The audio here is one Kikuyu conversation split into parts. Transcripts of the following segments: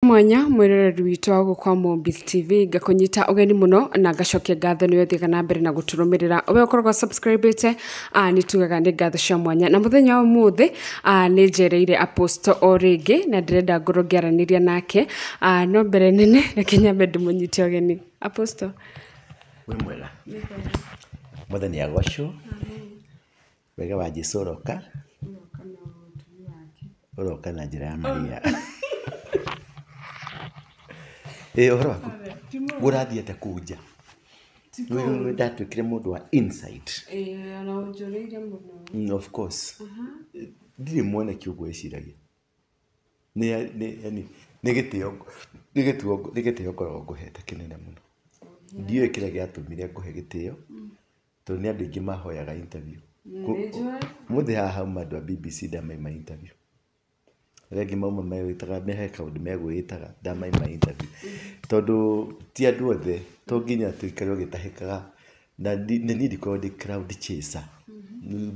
Mwanya mwĩroreri witũ wa gũkũ kwa Mombis TV, ngakũnyita ũgeni mũno na ngacokia ngatho nĩ ũthiaga na mbere na gũtũrũmĩrĩra ũwe ũkoragwo subscribĩte. Nĩ tugaga nĩ ngatho cia mwanya, na mũthenya wa ũmũthĩ nĩ njereire Apostle o rĩngĩ na ndĩrenda ngorwo ngĩaranĩria nake. No mbere nene reke nyambe ndĩmũnyite ũgeni. Apostle. Wĩ mwega? Mwathani agocwo. Wega wa Jesu ũroka ũroka na njĩra ya Maria. Ĩ ũhoro waku, gũrathiĩ atĩa kũu nja? Nĩ ndatuĩkire mũndũ wa insight. Ĩĩ, ona ũnjũrĩire mũno. Of course ndirĩ mwanake ũguo eciragia. Nĩ yani nĩ gĩtĩo ngoragwo ngũhete kĩnene mũno. Ndiũĩ kĩrĩa gĩatũmire ngũhe gĩtĩo, tondũ nĩ andũ aingĩ mahoyaga interview. Nĩ njũĩ. Mũthĩ haha hauma andũ a BBC, ndamaima interview. Arĩa angĩ mauma megwĩtaga me he kaũndũ megwĩtaga, ndamaima interview, tondũ ti andũ othe to nginya tũikare ũgĩtahĩkaga na niĩ ndikoragwo ndĩ crowd chaser.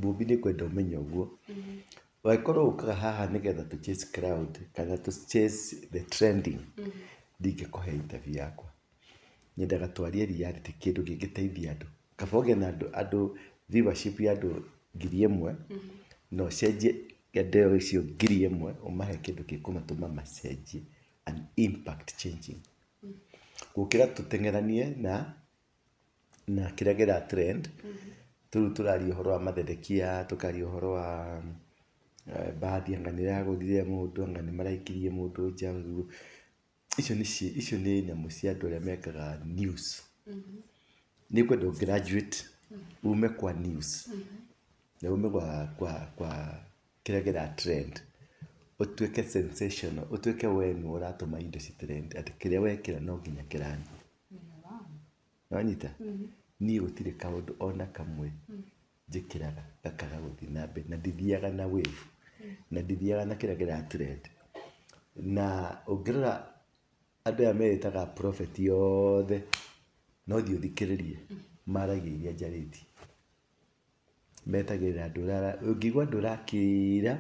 Mũmbi nĩ kwenda ũmenye ũguo. Wangĩkorwo ũkaga haha nĩgetha tũ chase crowd kana tũ chase the trending, ndingĩkũhe interview yakwa. Nyendaga twarie reality, kĩndũ kĩngĩteithia andũ. Kaba ũgĩe na andũ viewership ya andũ 1,000, na ũcenjie andũ acio 1,000, ũmahe kĩndũ gĩkũmatũma macenjie, an impact changing, gũkĩra tũteng'eranie na kĩrĩa kĩra trend. Rĩu tũraria ũhoro wa matherekia, tũkaria ũhoro wa mbathi, anga nĩ ĩragũthire mũndũ, anga nĩ maraikirie mũndũ nja. Icio nĩ nyamũ cia andũ arĩa mekaga news. Nĩ ngwenda ũ graduate ume kwa news na ume kwa kĩrĩa kĩra trend, ũtuĩke sensational, ũtuĩke we nĩwe ũratũma indo ci trend, atĩ kĩrĩa wekĩra no nginya kĩrathiĩ. Wanyita? Niĩ gũtirĩ kaũndũ ona kamwe njĩkĩraga gakaga gũthiĩ na mbere, na ndithiaga na wave, na ndithiaga na kĩrĩa kĩra trend. Na ũngĩrora andũ aya meĩtaga prophet othe, no thiĩ ũthikĩrĩrie maragia iria njarĩtie. Metagĩrĩra andũ, ũngĩigua andũ ũrakira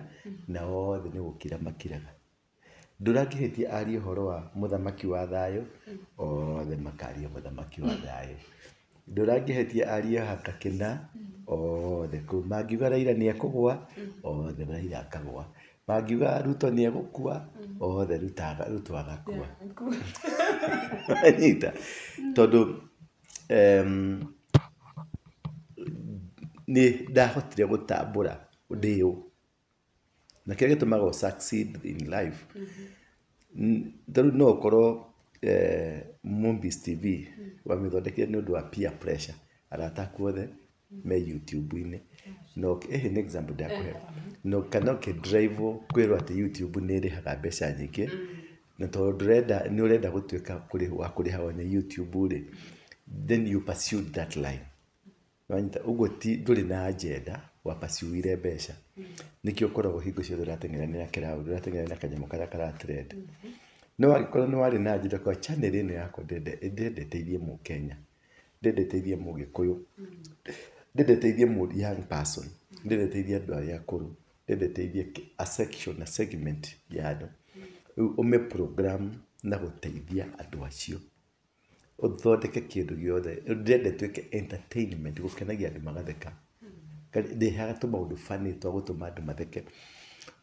na othe nĩ gũkira makiraga. Ndũrakĩhĩtia arie ũhoro wa mũthamaki wa thayũ, othe makaria mũthamaki wa thayũ. Ndũrangĩhĩtia arie haka kĩna, othe kũu mangiuga Raila nĩ ekũgũa, othe Raila akagũa. Mangiuga Ruto nĩ egũkua, othe Ruto agakua. Wanyita? Tondũ nĩ ndahotire gũtambũra ndĩ ũ, na kĩrĩa gĩtũmaga ũ succeed in life. Tarĩu no ũkorwo Mombis TV wamĩthondekire nĩ ũndũ wa peer pressure, arata aku othe me YouTube-inĩ. No ĩhĩ nĩ example ndakũhe. No kana ũkĩ drive kwĩrwo atĩ YouTube nĩ ĩrĩhaga mbeca nyingĩ, na tondũ ndũrenda, nĩ ũrenda gũtuĩka wa kũrĩhagwo nĩ YouTube rĩ, then you pursued that line. Wanyita? Ũguo ti ndũrĩ na agenda, wa pursuire mbeca. Nĩkĩo ũkoragwo hingo ciothe ũrateng'erania na crowd, ũrateng'erania na kanyamũ karĩa kara trend. No angĩkorwo nĩ warĩ na agenda, kwa channel ĩno yakwa ndĩrenda ĩteithie mũkenya, ndĩrenda ĩteithie mũgĩkũyũ, ndĩrenda ĩteithie young person, ndĩrenda ĩteithie andũ arĩa akũrũ, ndĩrenda ĩteithie a section, a segment ya andũ. Rĩu ũmĩ program na gũteithia andũ acio. Ũthondeke kĩndũ gĩothe, ndĩrenda ĩtuĩke entertainment, gũkenagia andũ magatheka. Ndehaga tũmaũndũ funny twa gũtũma andũ matheke.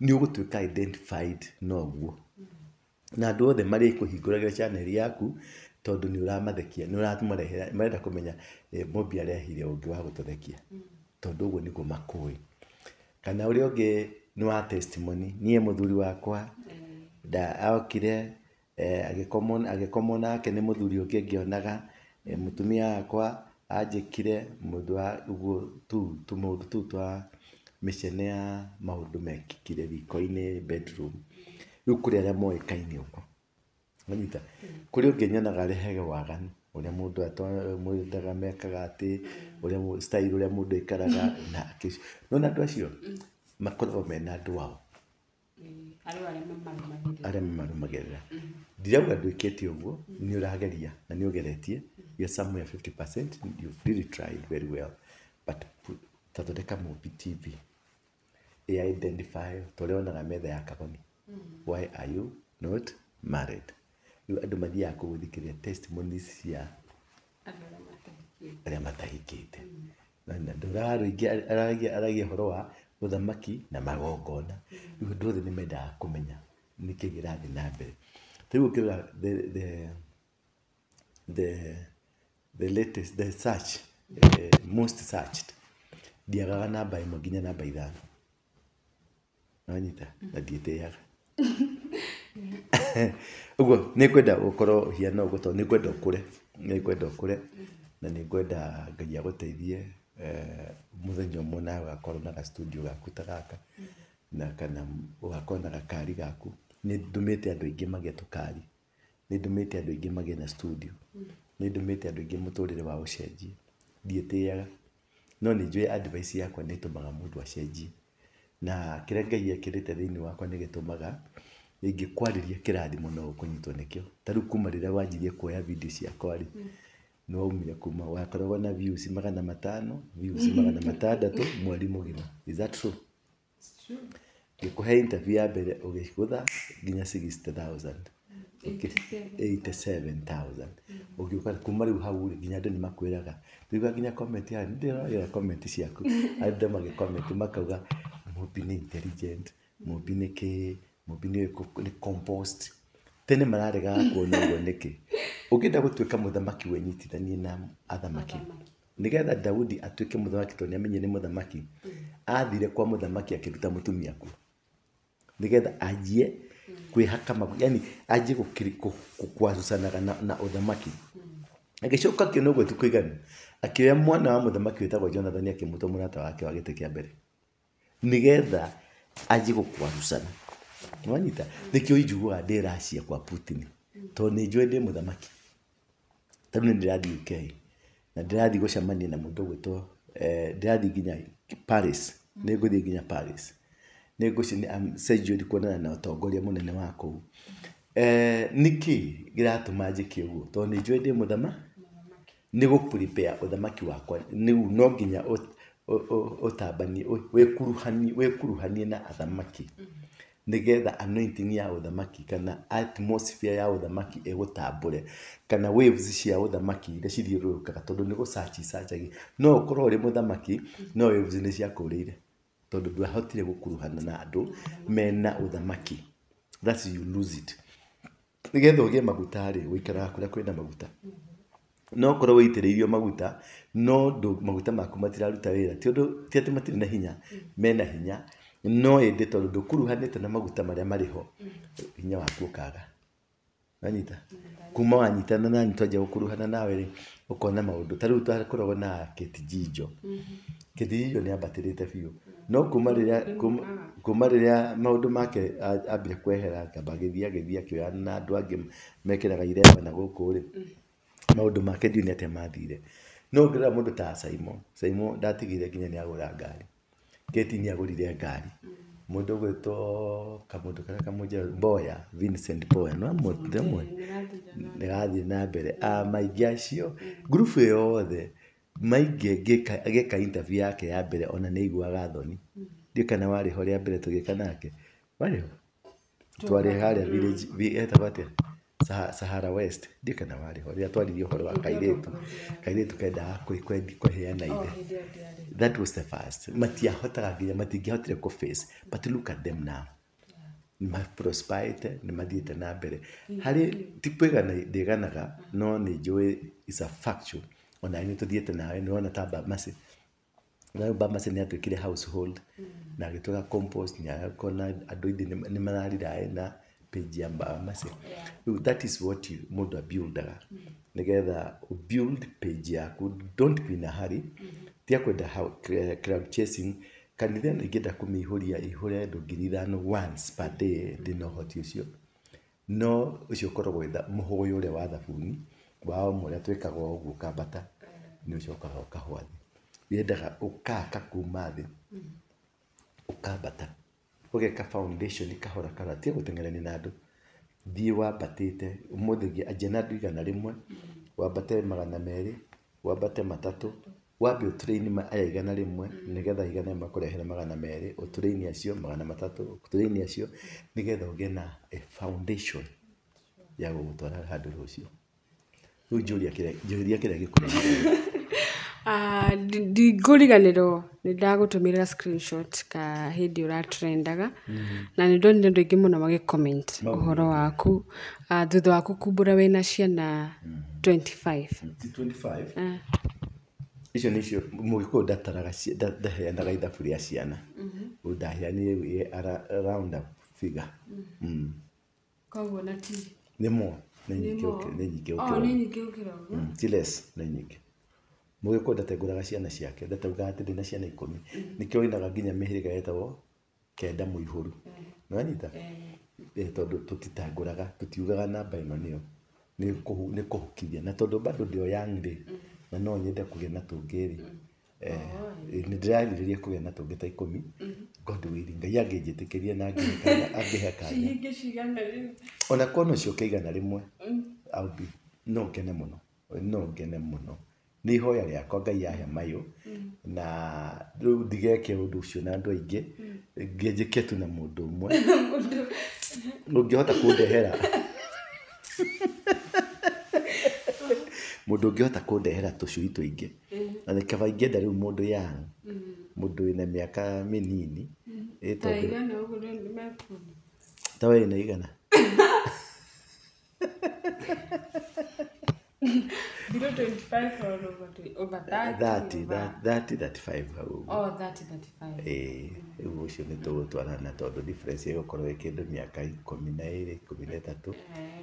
Nĩ ũgũtuĩka identified na ũguo. Na andũ othe marĩkũhingũragĩra channel yaku, tondũ nĩ ũramathekia, nĩ ũramarehera, marenda kũmenya Mumbi arehire ũngĩ wa gũtũthekia. Tondũ ũguo nĩguo makũĩ. Kana ũrĩa ũngĩ nĩ wa testimony, niĩ mũthuri wakwa okire agĩkomwo nake nĩ mũthuri ũngĩ ngĩonaga, mũtumia wakwa anjĩkire mũndũ wa ũguo tũmaũndũ tũu twa mĩcene ya maũndũ mekĩkire riko-inĩ, bedroom. Rĩu kũrĩ arĩa moĩkaine ũguo. Wanyita? Kũrĩ ũngĩ nyonaga arehage waganu, ũrĩa mũndũ mwendaga mekaga atĩ, ũrĩa style ũrĩa mũndũ aikaraga na nĩwona andũ acio makoragwo mena andũ ao. Arĩa mamarũmagĩrĩra. Arĩa mamarũmagĩrĩra. Ndirauga ndwĩkĩte ũguo, nĩ ũrageria na nĩ ũgeretie, you're somewhere 50%, you've really tried very well, but ta thondeka Mumbi TV ĩ identify ta ũrĩa wonaga metha ya Kagoni. Why are you not married? Rĩu andũ mathiaga kũgũthikĩrĩria testimonies cia arĩa matahikĩte. Na ndũraga rũingĩ aragia ũhoro wa ũthamaki na magongona. Rĩu andũ othe nĩ mendaga kũmenya nĩkĩ kĩrathiĩ na mbere. Rĩu ũngĩrora the latest, the search, most searched, ndiagaga namba 1 nginya namba 5. Nĩwanyita? Na ndiĩtĩaga. Ũguo nĩngwenda ũkorwo ũhiana ũguo tondũ nĩngwenda ũkũre, nĩngwenda ũkũre na nĩngwenda Ngai agũteithie mũthenya ũmwe nawe ũgakorwo na ga studio gaku ta gaka na kana ũgakorwo na gakari gaku. Nĩ ndũmĩte andũ aingĩ magĩe tũkari, nĩ ndũmĩte andũ aingĩ magĩe na studio, nĩ ndũmĩte andũ aingĩ mũtũrĩre wao ũcenjie. Ndiĩtĩaga, no nĩ njũĩ advice yakwa nĩ ĩtũmaga mũndũ acenjie. Na kĩrĩa Ngai ekĩrĩte thĩinĩ wakwa nĩ gĩtũmaga ingĩkwarĩria kĩrathimo no ũkũnyitwo nĩkĩo. Ta rĩu kuma rĩrĩa wanjirie kuoya video ciakwa rĩ, nĩ waumire kuma wakoragwo na views 500, views 600 mweri mũgima. Is that true? Ngĩkũhe interview ya mbere ũgĩgũtha nginya 60,000. 87,000. Ũgĩũka kuma rĩu hau rĩ, nginya andũ nĩ makwĩraga. Tũiguaga nginya comment ya nĩndĩroragĩra comment ciaku. Andũ magĩ comment makauga Mũmbi nĩ intelligent, Mũmbi nĩ kĩ, Mũmbi nĩ composed. Tene mararegaga kuona ũguo nĩkĩ? Ũngĩenda gũtuĩka mũthamaki wĩnyitithanie na athamaki. Nĩgetha Daudi atuĩke mũthamaki tondũ nĩamenyire nĩ mũthamaki, athire kwa mũthamaki akĩruta mũtumia kuo. Nĩgetha anjie kwĩhaka maguta, yani anjie kwarũcanaga na ũthamaki. Agĩcoka akĩona ũguo ti kũiganu, akĩoya mwana wa mũthamaki wĩtagwo Jonathan akĩmũtua mũrata wake wa gĩtĩ kĩa mbere. Nĩgetha anjie gũkwarucana. Nĩwanyita? Nĩkĩo injugaga ndĩ Russia kwa Putin. Tondũ nĩ njũĩ ndĩ mũthamaki. Ta rĩu nĩ ndĩrathiĩ UK na ndĩrathiĩ gũcemania na mũndũ ũgwĩtwo ndĩrathiĩ nginya Paris. Nĩ ngũthiĩ nginya Paris. Nĩ ngũcenjio kuonana na ũtongoria mũnene wa kũu. Nĩkĩ kĩratũma njĩke ũguo? Tondũ nĩ njũĩ ndĩ mũthamaki. Nĩ gũ prepare ũthamaki wakwa. Rĩu no nginya ũtambanie, wĩkuruhanie na athamaki. Nĩgetha anointing ya ũthamaki kana atmosphere ya ũthamaki ĩgũtambũre, kana waves cia ũthamaki iria cithiũrũrũkaga tondũ nĩ gũ search search. No ũkorwo ũrĩ mũthamaki no waves nĩ ciakũrĩire tondũ ndwahotire gũkuruhana na andũ mena ũthamaki. That's you lose it. Nĩgetha ũgĩe maguta rĩ, ũikaraga kũrĩa kwĩna maguta. No ũkorwo wĩitĩrĩirio maguta no maguta maku matiraruta wĩra. Ti ũndũ ti atĩ matirĩ na hinya, mena hinya, no ĩndĩ tondũ ndũkuruhanĩte na maguta marĩa marĩ ho, hinya waku ũkaga. Wanyita? Kuma wanyitana nani twanjia gũkuruhana nawe rĩ, ũkona maũndũ. Ta rĩu twakoragwo na Kate Jijo. Kate Jijo nĩ ambatĩrĩte biũ. No kuma rĩrĩa maũndũ make ambire kwehera akamba agĩthiĩ agĩthiĩ akĩoyana na andũ angĩ mekĩraga iremba na gũkũ rĩ, maũndũ make ndiũĩ nĩ atĩa mathire. No ũngĩrora mũndũ ta Simon, Simon ndatigire nginya nĩ agũra ngari. Kate nĩ agũrire ngari. Mũndũ ũgwĩtwo kamũndũ karĩa kamũnjerũ Mboya, Vincent Mboya, nĩwamũ nĩrathiĩ na mbere. Maingĩ acio, ngurubu ĩyo yothe Maingĩ agĩka interview yake ya mbere ona nĩ aiguaga thoni. Ndiũĩ kana warĩ ho rĩa mbere tũgĩka nake. Warĩ ho? Twarĩ harĩa village, etagwo atĩa? Sahara West. Ndiũĩ kana warĩ ho rĩrĩa twaririe ũhoro wa kairĩtu. Kairĩtu kendaga kũheana ithe. That was the first. Matiahotaga nginya matingĩahotire kũ face. But look at them now. Nĩ prosperite, nĩ mathiĩte na mbere. Harĩ ti kwĩgana ndĩganaga, no nĩ njũĩ is a factual. Ona nĩ tũthiĩte nawe nĩ wona ta Bamasi. Na Bamasi nĩ atuĩkire household na agĩtuĩka compost, nĩ agĩkorwo na andũ aingĩ nĩ marariraĩ na page ya Bamasi. Rĩu that is what you mũndũ abuildaga. Nĩgetha build page yaku, don't be in a hurry. Tiga kwenda crowd chasing. Kanitha ĩno ingĩenda kũmĩihũria ĩihũre andũ 5,000 once per day, ndĩna ũhoti ũcio. No ũcio ũkoragwo wĩ mũhũyũ ũrĩa wa thabuni wa Omo ũrĩa twĩkaga ũguo ũkambata, nĩ ũcokaga ũkahũa thĩ. Yendaga ũkaka kuma thĩ ũkambata, ũgeka foundation kahora kahora, tiga gũteng'erania na andũ. Thiĩ wambatĩte, ũmũthĩ anjia na andũ 100, wambate 200, wambate 300, wambe ũtrain aya 100 nĩgetha 100 makũrehere 200, ũtrain acio 300, ũtrain acio nĩgetha ũgĩe na a foundation. Ya gũgũtwara handũ rũciũ. Rĩu njũria kĩrĩa gĩkũrehe. Ndingũriganĩrwo nĩ ndagũtũmĩra screenshot ka hĩndĩ ũratrendaga, na nĩ ndonire andũ aingĩ mũno magĩ comment ũhoro waku, thutha waku kumbũra wĩna ciana 25. Ti 25. Icio nĩcio Mũgĩkũyũ ndataraga, ndaheanaga ithabu rĩa ciana. Rĩu ndaheanire wĩ round up figure. Koguo na ti Nĩ mo nĩ nyingĩ nĩ nyingĩ Oh, gũkĩra nĩ ũguo. nyingĩ gũkĩra ũguo. Ti less, nĩ nyingĩ. Mũgĩkũyũ ndatengũraga ciana ciake, ndataugaga atĩ ndĩna ciana 10. Nĩkĩo oinaga nginya mĩhĩrĩga yetagwo kenda mũihũru. Nĩwanyita? Tondũ tũtitangũraga, tũtiugaga namba ĩno nĩyo nĩ kũhukithia, na tondũ bado ndĩ o young rĩ, na no nyende kũgĩa na tũngĩ rĩ, nĩ ndĩrarirĩria kũgĩa na tũngĩ ta 10, God willing, Ngai angĩnjĩtĩkĩria na angĩhe kanya. Ciringi cigana rĩu? Ona korwo no ciũke 100, I'll be no ngene mũno, no ngene mũno. Nĩ ihoya rĩakwa Ngai ahe mayũ, na rĩu ndigeke ũndũ ũcio na andũ aingĩ, ngĩnjĩke tu na mũndũ ũmwe ũngĩhota kũndehera, mũndũ ũngĩhota kũndehera tũcui tũingĩ. Na nĩ kaba ingĩenda rĩu mũndũ young, mũndũ wĩna mĩaka mĩnini ĩ, Ta tondũ 100 ũguo nĩ mekuona. Ta we wĩna 100? Below 25 or over 30? 30. Over 30, 35 hau ũguo. Oh, 30, 35. Ĩĩ, rĩu ũcio nĩ tũgũtwarana, tondũ difference ĩgũkorwo ĩ kĩndũ mĩaka 12, 13.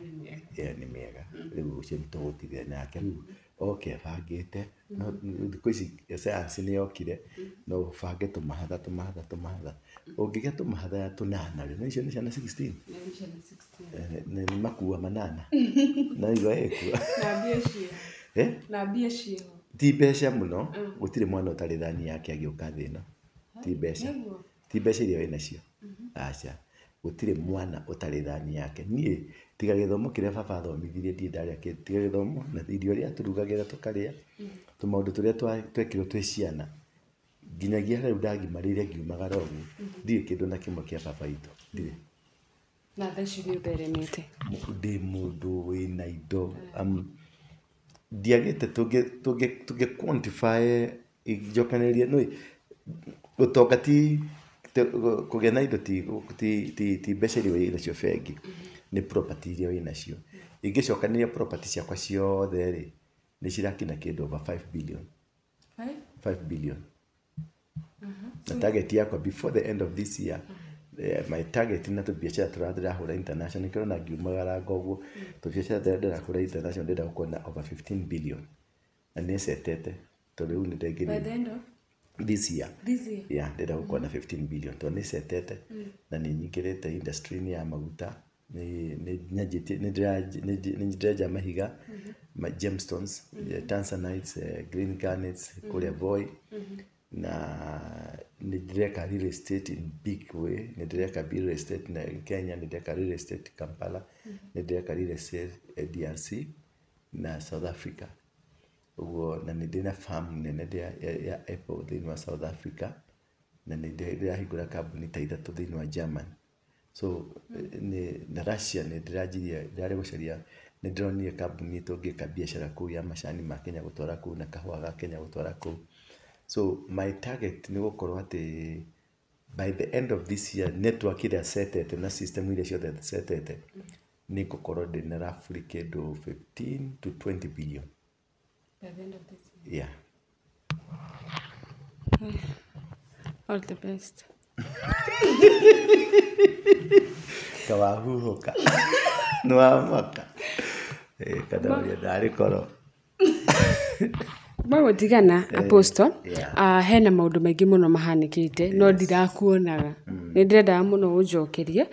Nĩ mĩega. Ĩyo nĩ mĩega. Rĩu ũcio nĩ tũgũtigana nake, rĩu oke ebangĩte. No thikũ ici science nĩ yokire, no ũbange tũmahatha tũmahatha tũmahatha, ũngĩgĩa tũmahatha tũnana rĩ, no icio nĩ ciana 16. Nĩ ciana 16. Nĩ makua manana na igua ĩkua. Na mbia ciĩho? Eh? Na mbia ciĩho? Ti mbeca mũno. Gũtirĩ mwana ũtarĩ thani yake agĩũka thĩ ĩno. Ti mbeca. Nĩguo. Ti mbeca iria wĩnacio, aca. Gũtirĩ mwana ũtarĩ thani yake. Niĩ tiga gĩthomo kĩrĩa baba athomithirie, ndirĩ ndarĩa kĩndũ tiga gĩthomo na irio iria atũrugagĩra tũkarĩa, tũmaũndũ tũrĩa twekirwo twĩ ciana, nginyagia rĩu ndagimarĩire ngiumagara ũguo, ndirĩ kĩndũ na kĩmwe kĩa baba witũ, ndirĩ. Na thaa ici nĩ ũtheremete? Ndĩ mũndũ wĩna indo. Ndiagĩte tũngĩ quantify, njokanĩrĩrie no ũtonga ti kũgĩa na indo, ti mbeca iria wĩ nacio bengi, nĩ property iria wĩ nacio. Ingĩcokanĩrĩria property ciakwa ciothe rĩ, nĩ cirakinya kĩndũ over 5 billion. 5? 5 billion. Na target yakwa before the end of this year, my target na tũbiacara tũrĩa ndĩrahũra international, nĩkĩo ũrona ngiumagara ũguo, tũbiacara tũrĩa ndĩrahũra international, ndĩrenda gũkorwo na over 15 billion, na nĩ cetete tondũ rĩu nĩ By ndaingĩrire. the end of This year. This year? Yeah, ndĩrenda gũkorwo na 15 billion tondũ nĩ cetete na nĩ nyingĩrĩte industry-inĩ ya maguta, nĩ nyanjĩtie, nĩ ndĩrenja mahiga ma gemstones, tanzanites, green garnets kũrĩa Voi, na nĩ ndĩreka real estate in big way. Nĩ ndĩreka real estate na Kenya, nĩ ndĩreka real estate Kampala, nĩ ndĩreka real estate DRC na South Africa ũguo, na nĩ ndĩna farm nene ya apple thĩinĩ wa South Africa, na nĩ ndĩrahingũra kambuni ta ithatũ thĩinĩ wa Germany, so nĩ na Russia nĩ ndĩranjirie, ndĩrarĩ gũcaria, nĩ ndĩronire kambuni tũngĩka biacara kũu ya macani ma Kenya gũtwara kũu na kahũa ga Kenya gũtwara kũu. So my target nĩ gũkorwo atĩ by the end of this year, network ĩrĩa setete na system iria ciothe setete, nĩ ngũkorwo ndĩna roughly kĩndũ 15 to 20 billion. By the end of this year? Yeah. All the best. Kawahuhũka nĩ wamaka kana ũrĩa ndarĩ korwo. Magũtigana, Apostle, Yeah. Hena maũndũ maingĩ mũno mahanĩkĩte no ndirakuonaga, nĩ ndĩrendaga mũno ũnjokerie.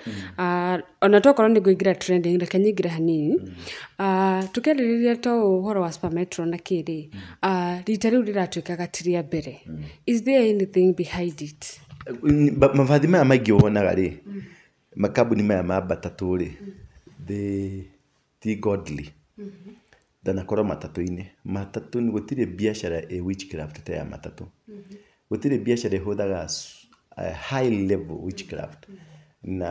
Ona tokorwo nĩ ngũingĩra trending, reke nyingĩre hanini. Tũkĩarĩrĩria to ũhoro wa Super Metro na kĩrĩ, rita rĩu rĩratuĩkaga ti rĩa mbere. Is there anything behind it? Mabathi maya maingĩ wonaga rĩ, makambuni maya ma matatũ rĩ, they ti godly. Ndanakorwo matatũ-inĩ, matatũ nĩ gũtirĩ biacara ĩ witchcraft ta ya matatũ. Gũtirĩ biacara ĩhũthaga high level witchcraft na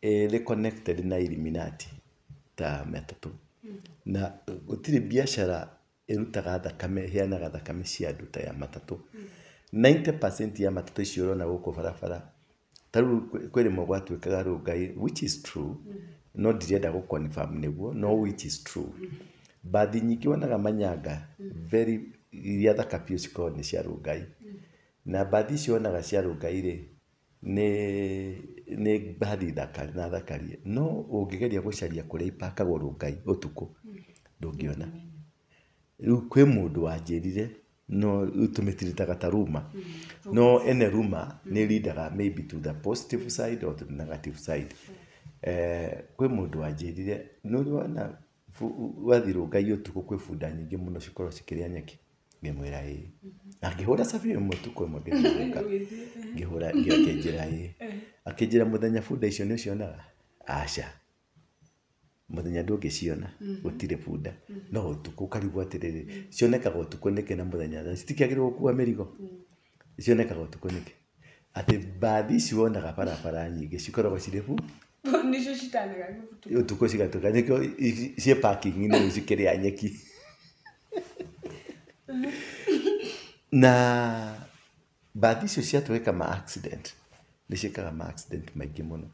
ĩrĩ connected na Illuminati ta ta matatũ. Na gũtirĩ biacara ĩrutaga thakame, ĩheanaga thakame cia andũ ta ya matatũ. 90% ya matatũ icio ũrona gũkũ barabara, ta rĩu kwĩ rĩmwe gwatuĩkaga Rongai, which is true, no ndirenda gũ confirm nĩguo, no which is true. Mbathi nyingĩ wonaga manyanga very iria thaka biũ cikoragwo nĩ cia Rongai. Na mbathi icio wonaga cia Rongai rĩ, nĩ mbathi thaka na thakarie, no ũngĩgeria gũcaria kũrĩa ipakagwo Rongai ũtukũ, ndũngĩona. Rĩu kwĩ mũndũ wanjĩrire, no tũmĩtiritaga ta ruma, no ene ruma nĩ rindaga maybe to the positive side or to the negative side. Kwĩ mũndũ wanjĩrire, nĩ ũrĩ wona wathiĩ Rongai ũtukũ kwĩ bunda nyingĩ mũno cikoragwo cikĩrĩa nyeki? Ngĩmwĩra ĩĩ. Na ngĩhũra cabi ĩmwe ũtukũ ĩmwe ngĩthiũrũrũka. Ngĩhũra, akĩnjĩra ĩĩ. Akĩnjĩra mũthenya bunda icio nĩ ũcionaga? Aca. Mũthenya ndũngĩciona, gũtirĩ bunda. No ũtukũ ũkarigwo atĩrĩrĩ, cionekaga ũtukũ nĩkĩ na mũthenya citikĩagĩrĩirwo gũkua mĩrigo? Cionekaga ũtukũ nĩkĩ? Atĩ mbathi ici wonaga barabara nyingĩ cikoragwo cirĩ bu Nĩcio citanaga ũtukũ. Ũtukũ cigatuĩka nĩkĩo ciĩ parking-inĩ rĩu cikĩrĩa nyeki. Na mbathi icio ciatũĩka ma accident, nĩ ciĩkaga ma accident maingĩ mũno.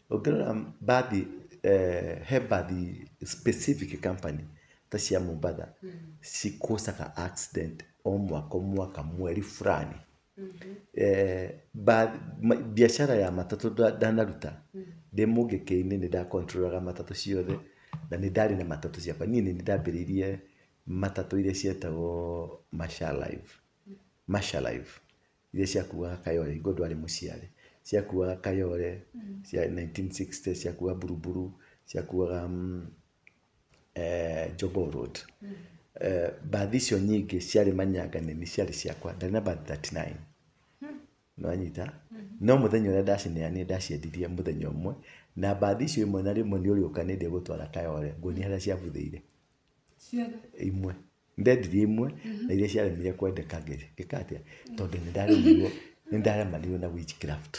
Ũngĩrora mbathi, he mbathi specific company ta cia Mombatha, cikũcaga accident o mwaka o mwaka mweri fulani. Biacara ya matatũ ndanaruta ndĩ mũngĩkĩ-inĩ, nĩ ndakontrolaga matatũ ciothe na nĩ ndarĩ na matatũ ciakwa. Niĩ nĩ ndambĩrĩirie matatũ iria cietagwo Masha Live, Masha Live, iria ciakuaga Kayole, hingo ndwarĩ mũciare, ciakuaga Kayole cia 1960, ciakuaga Buruburu, ciakuaga Jogoo Road. Mbathi icio nyingĩ ciarĩ manyanga nĩ ciarĩ ciakwa, ndarĩ na mbathi 39. Nĩwanyita? No mũthenya ũrĩa ndacineanire, ndaciendirie mũthenya ũmwe, na mbathi icio ĩmwe na rĩmwe nĩ ũrĩũka nĩ ndĩgũtwara Kayole, nguonie harĩa ciabuthĩire. Ciothe? Imwe. Ndendirie imwe, na iria ciaremire kwendeka ngĩka atĩa? Tondũ nĩ ndaremirwo, nĩ ndaremanirwo na witchcraft.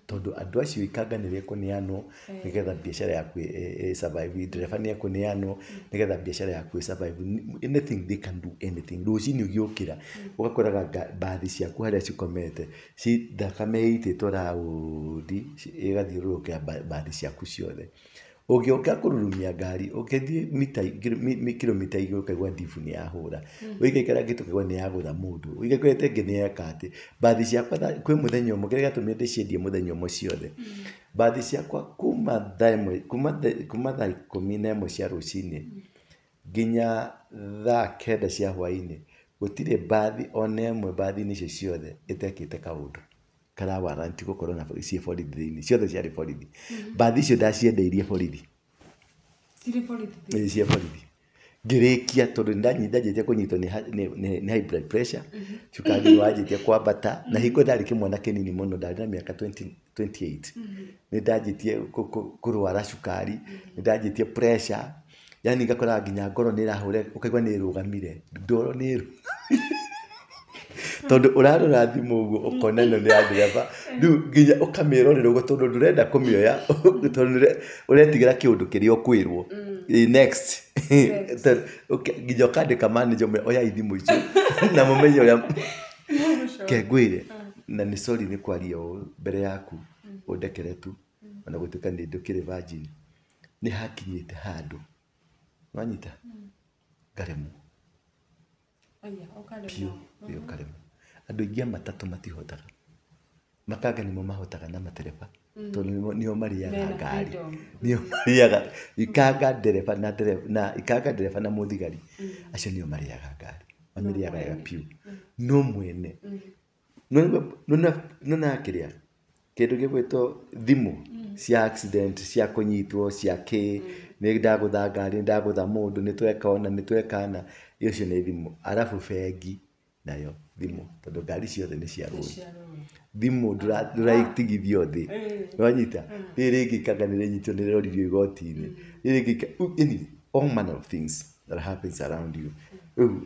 Tondũ andũ acio ikanga nĩ rĩekũneanwo nĩgetha biacara yaku ĩ survive, ndereba nĩ ekũneanwo nĩgetha biacara yaku ĩ survive. Anything, they can do anything. Rũcinĩ ũgĩũkĩra ũgakoraga mbathi ciaku harĩa cikomete, thakame ĩitĩtwo raũndi ĩgathiũrũrũkĩra mbathi ciaku ciothe. Ũngĩũka kũrurumia ngari, ũngĩthiĩ mita kilomita igĩrĩ ũkaigua ndibu nĩ yahũra, ũikaikara ngĩtũ ũkaigua nĩ yagũtha mũndũ, ũikaikara ĩngĩ nĩ yeka atĩ. Mbathi ciakwa kwĩ mũthenya ũmwe kĩrĩa gĩatũmire ndĩciendie mũthenya ũmwe ciothe, mbathi ciakwa kuma thaa ĩmwe, kuma thaa 11 cia rũcinĩ nginya thaa 9 cia hwainĩ, gũtirĩ mbathi ona ĩmwe mbathi-inĩ icio ciothe ĩtekĩte kaũndũ karawaranti gũkorwo na ciĩ borithi thĩinĩ, ciothe ciarĩ borithi. Mbathi icio ndaciendeirie borithi. Cirĩ borithi? Ĩĩ, ciĩ borithi. Ngĩrĩkia tondũ nĩ ndanjĩtie kũnyitwo nĩ high blood pressure, cukari nĩ wanjĩtie kwambata, na hingo ndarĩ kĩmwana kĩnini mũno, ndarĩ na mĩaka 28. Nĩ ndanjĩtie kũrwara cukari, nĩ ndanjĩtie pressure, yani ngakoraga nginya ngoro nĩ ĩrahũra, ũkaigua nĩ ĩrũgamire, ndoro nĩ tondũ ũrarora thimũ ũguo ũkona ĩno nĩ ya ndereba, rĩu nginya ũkamĩrorera ũguo tondũ ndũrenda kũmĩoya, tondũ ũretigĩra kĩũndũ kĩrĩa ũkwĩrwo next. Nginya ũkandĩka manager ũmwe, oyai thimũ icio na mũmenye ũrĩa kengwĩre. Na nĩ sorry nĩ kwaria ũũ mbere yaku, ũndekere tu, ona gũtuĩka nĩ ndũkĩrĩ virgin. Nĩ hakinyĩte handũ wanyita ngaremwo biũ biũ, ngaremwo. Andũ aingĩ a matatũ matihotaga, makanga nĩmo mahotaga na matereba, tondũ nĩo marĩaga ngari, nĩo marĩaga ikanga ndereba na ndereba na ikanga ndereba na mũthigari, acio nĩo marĩaga ngari, mamĩrĩaga wega biũ. No mwene nona kĩrĩa kĩndũ gĩgwĩtwo thimũ cia accident, cia kũnyitwo, cia kĩ, nĩ ndagũtha ngari, nĩ ndagũtha mũndũ, nĩ tweka ũna, nĩ tweka ana, icio nĩ thimũ. Arabu bengi nayo thimũ, tondũ ngari ciothe nĩ cia rũni, thimũ ndũraitigithio thĩ, nĩwanyita? Rĩrĩ rĩngĩ ikanga nĩ rĩnyitwo nĩ rĩroririo igoti-inĩ, rĩrĩ rĩngĩ, yani all manner of things that happens around you. Rĩu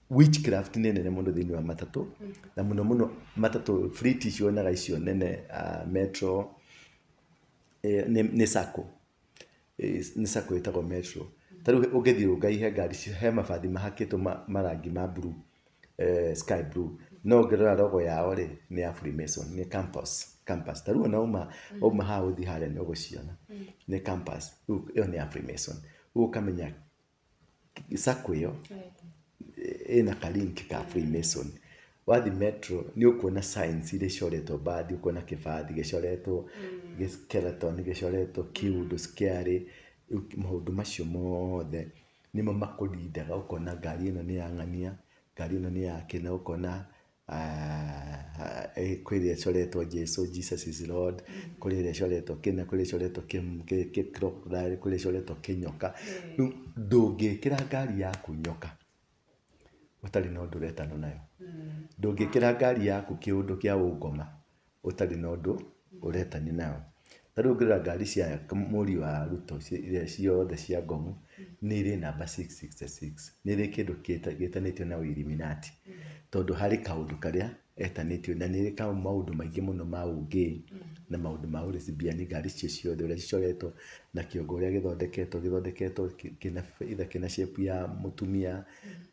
witchcraft nĩ nene mũno thĩinĩ wa matatũ, na mũno mũno matatũ fleet icio wonaga icio nene, Metro, nĩ sacco. Nĩ sacco ĩtagwo Metro. Ta rĩu ũngĩthiĩ Rongai he ngari he mabathi mahakĩtwo marangi ma blue, sky blue. No ũngĩrora logo yao rĩ, nĩ ya Freemason, nĩ campus, campus. Ta rĩu ona wauma haha ũthiĩ harĩa nĩ ũgũciona. Nĩ campus. Rĩu ĩyo nĩ ya Freemason. Rĩu ũkamenya sacco ĩyo ĩna ka link ka Freemason. Wathiĩ Metro nĩ ũkuona signs iria icoretwo mbathi, ũkona kĩbathi gĩcoretwo, skeleton gĩcoretwo, kĩũndũ scary, maũndũ macio mothe nĩmo makũrindaga ũkona ngari ĩno nĩ ya ng'ania, ngari ĩno nĩ ya kĩna, ũkona kwĩ ĩrĩa ĩcoretwo Jesu, Jesus is Lord, kũrĩ ĩrĩa ĩcoretwo kĩna, kũrĩ ĩrĩa ĩcoretwo kĩ crocodile, kũrĩ ĩcoretwo kĩnyoka. Rĩu ndũngĩkĩra ngari yaku nyoka ũtarĩ na ũndũ ũretano nayo. Ndũngĩkĩra ngari yaku kĩũndũ kĩa ũngoma ũtarĩ na ũndũ ũretania nayo. Ta rĩu ũngĩrora ngari cia mũriũ wa Ruto iria ciothe cia ngomu nĩ irĩ namba 666, nĩ irĩ kĩndũ gĩtanĩtio na Illuminati, tondũ harĩ kaũndũ karĩa etanĩtio na nĩ ĩrĩ maũndũ maingĩ mũno ma ũngĩ na maũndũ ma ũlesbian. Ngari icio ciothe ũrĩa cicoretwo na kĩongo ũrĩa gĩthondeketwo kĩna either kĩna shape ya mũtumia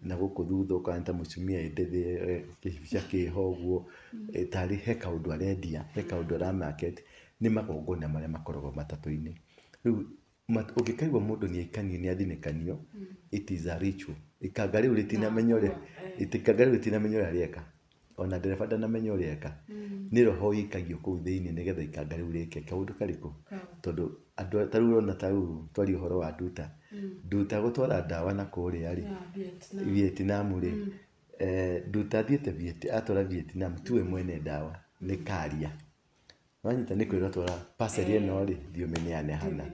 na gũkũ thutha ũkona ta mũtumia ĩ ndĩthĩ, kĩbica kĩho ũguo, tarĩ he kaũndũ arendia, he kaũndũ ara market. Nĩ magongona marĩa makoragwo matatũ-inĩ. Rĩu ũngĩkaigua mũndũ nĩ aikanio, nĩ athinĩkanio, it is a ritual. Ikanga rĩu rĩtinamenya ũrĩa, ikanga rĩu rĩtinamenya ũrĩa rĩeka, ona ndereba ndanamenya ũrĩa eka, nĩ roho ũikagio kũu thĩinĩ nĩgetha ikanga rĩu rĩke kaũndũ karĩkũ. Tondũ andũ ta rĩu ũrona, ta rĩu twaria ũhoro wa Nduta, Nduta gũtwara ndawa na kũrĩa rĩ Vietnam rĩ, Nduta athiĩte atwara Vietnam, tiwe mwene ndawa, nĩ karia. Wanyita, nĩ kwĩrwo twara parcel ĩno rĩ, thiĩ ũmĩneane hana,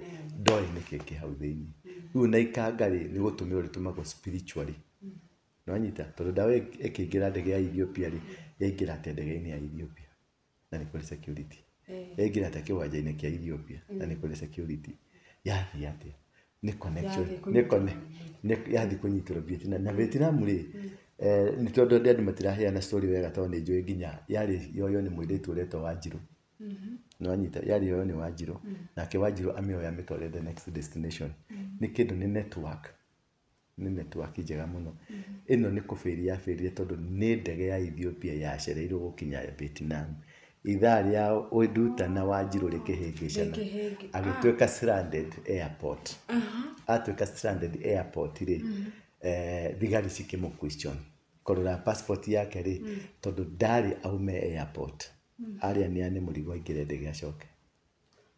ndoĩ nĩkĩ kĩ hau thĩinĩ. Rĩu na ikanga rĩ, nĩ gũtũmĩrwo rĩtũmagwo spiritually. Nĩwanyita, tondũ ndawa ĩkĩingĩra ndege ya Ethiopia rĩ, yaingĩra atĩa ndege-inĩ ya Ethiopia na nĩ kũrĩ security? Yaingĩra atĩa kĩwanja-inĩ kĩa Ethiopia na nĩ kũrĩ security? Yathiĩ atĩa? Nĩ connection, nĩ yathiĩ kũnyitĩrwo Vietnam. Na Vietnam rĩ, nĩ tondũ andũ matiraheana story wega, tondũ nĩ njũĩ nginya yarĩ yoywo nĩ mũirĩtu ũretwo Wanjirũ. Nĩwanyita, yarĩ yoywo nĩ Wanjirũ, nake Wanjirũ amĩoya amĩtware the next destination. Nĩ kĩndũ, nĩ network, nĩ network njega mũno. Ĩno nĩ kũbĩri yabĩrire, tondũ nĩ ndege ya Ethiopia yacereirwo gũkinya Vietnam, ithaa rĩa Nduta na Wanjirũ rĩkĩhĩngĩcana, agĩtuĩka stranded airport. Atuĩka stranded airport rĩ, thigari cikĩmũ question kũrora passport yake rĩ, tondũ ndarĩ aume airport, arĩa neane mũrigo aingĩre ndege acoke.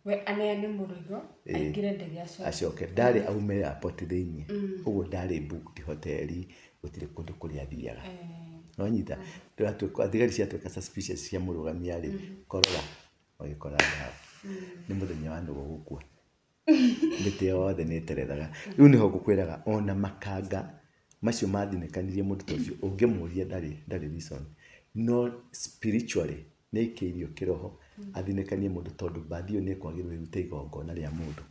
We aneane mũrigo aingĩre ndege acoke. Acoke. Ndarĩ aume airport thĩinĩ ũguo, ndarĩ booked hoteli, gũtirĩ kũndũ kũrĩa athiaga. Wanyita, thigari ciatuĩka suspicious, cia mũrũgamia rĩ, korora magĩkora ndawa. Nĩ mũthenya wa nũgũ gũkua, mĩtĩ yothe nĩ ĩterethaga. Rĩu nĩho ngũkwĩraga, ona makanga macio mathinĩkanirie mũndũ ta ũcio, ũngĩmũria ndarĩ reason, no spiritually nĩ aikĩirio kĩroho athinĩkanie mũndũ, tondũ mbathi ĩyo nĩ ĩkwagĩrĩrwo ĩrute igongona rĩa mũndũ.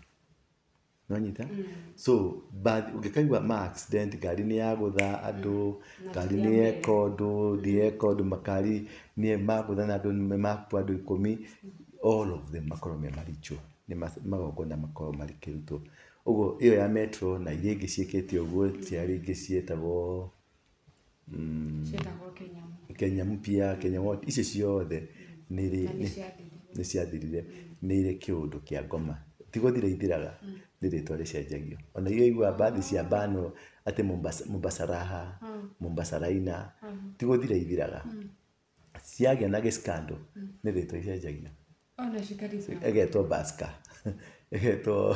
Nĩwanyita? So mbathi ũngĩkaigua ma accident, ngari nĩ yagũtha andũ, ngari nĩ yeka ũndũ, nĩ yeka ũndũ, makari nĩ magũtha na andũ nĩ makua andũ 10, all of them makorwo me marichual, nĩ magongona makorwo marĩkĩrutwo ũguo. Ĩyo ya Metro na iria ingĩ ciĩkĩte ũguo, ciarĩ ingĩ ciĩtagwo Ciĩtagwo Kenya. Kenya Mpya, Kenya what, icio ciothe nĩ irĩ Na nĩ ciathirire. Nĩ ciathirire, nĩ irĩ kĩũndũ kĩa ngoma. Ti gũthira ithiraga, nĩ rĩtwa rĩcenjagio. Ona iria iguaga mbathi cia bano atĩ Mombasa, Mombasa Raha, Mombasa Raina, ti gũthira ithiraga, ciagĩa na gĩskando nĩ rĩtwa icenjagio. Ona cikaribia. Ĩgetwo Baska, ĩgetwo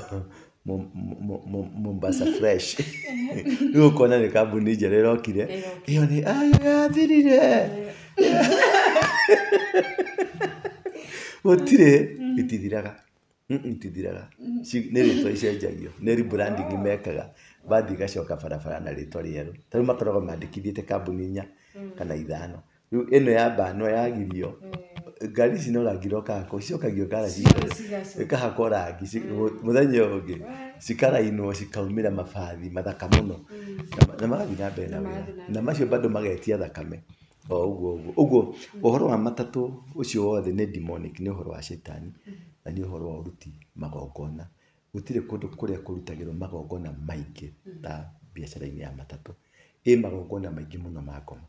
Mombasa Fresh. Rĩu ũkona nĩ kambuni njerũ ĩrokire. Ĩrokire. Ĩyo nĩ ayo yathirire, gũtirĩ, itithiraga. Itithiraga. Nĩ rĩtwa icenjagio, nĩ rebranding mekaga, bathi igacoka barabara na rĩtwa rĩerũ. Ta rĩu makoragwo mandĩkithĩtie kambuni inya kana ithano. Rĩu ĩno ya bano yagirio, ngari ici no rangi irokaga, cicokagio kara. Cigacoka. Ikahakwo rangi, mũthenya ũyũ ũngĩ cikarainwo, cikaumĩra mabathi mathaka mũno na magathiĩ na mbere na wĩra. Magathiĩ na Na macio bado magetia thakame o ũguo ũguo ũguo. Ũhoro wa matatũ ũcio wothe nĩ demonic, nĩ ũhoro wa cetani na nĩ ũhoro wa ũruti magongona. Gũtirĩ kũndũ kũrĩa kũrutagĩrwo magongona maingĩ ta biacara-inĩ ya matatũ. Ĩ magongona maingĩ mũno ma ngoma.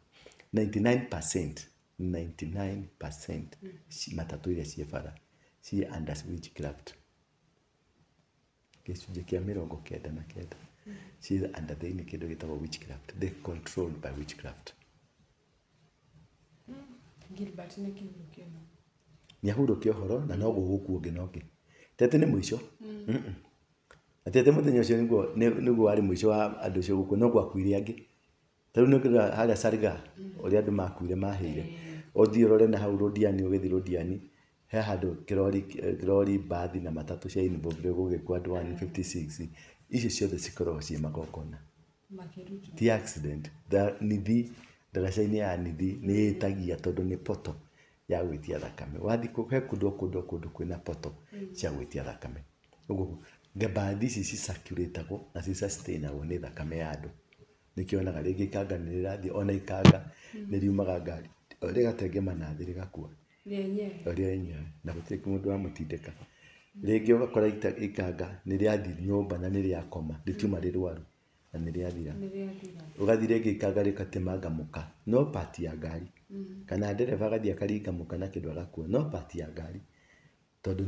99%, 99% matatũ iria ciĩ bara ciĩ under witchcraft. Gĩcunjĩ kĩa 99 ciĩ under thĩinĩ kĩndũ gĩtagwo witchcraft. They controlled by witchcraft. Gilbert nĩ kĩhurũkio. Nĩ ahurũkia ũhoro na no gũgũkua ũngĩ na ũngĩ. Tete nĩ mũico. Na tete mũthenya ũcio nĩguo warĩ mũico wa andũ acio gũkua, no gwakuire angĩ. Ta rĩu nĩũkĩrora harĩa Salgaa ũrĩa andũ makuire mahĩire. Ũthiĩ ũrore na hau Rũdiani, ũgĩthiĩ Rũdiani he handũ kĩrori, mbathi na matatũ cia involved gũgĩkua andũ 156. Icio ciothe cikoragwo ciĩ magongona. Ti accident. Nithi, ndaraca-inĩ ya Nithi nĩ ĩtagia tondũ nĩ poto ya gwĩtia thakame. Wathiĩ he kũndũ o kũndũ kwĩna poto cia gwĩtia thakame. Ũguo mbathi ici ci-circulate-agwo na ci-sustain-agwo nĩ thakame ya andũ. Nĩkĩo wonaga rĩngĩ ikanga nĩ rĩrathiĩ, ona ikanga nĩ riumaga ngari rĩgatengema na thĩ rĩgakua. O rĩenyewe na gũtirĩ mũndũ wamũtindĩka. Rĩngĩ ũgakora ikanga nĩ rĩathiĩ nyũmba na nĩ rĩakoma, rĩtiuma rĩrwaru na nĩ rĩathira. Ũgathiĩ rĩngĩ ikanga rĩgatemanga mũka, no part ya ngari. Kana ndereba agathiĩ akaringa mũka na kĩndũ agakua, no part ya ngari. Tondũ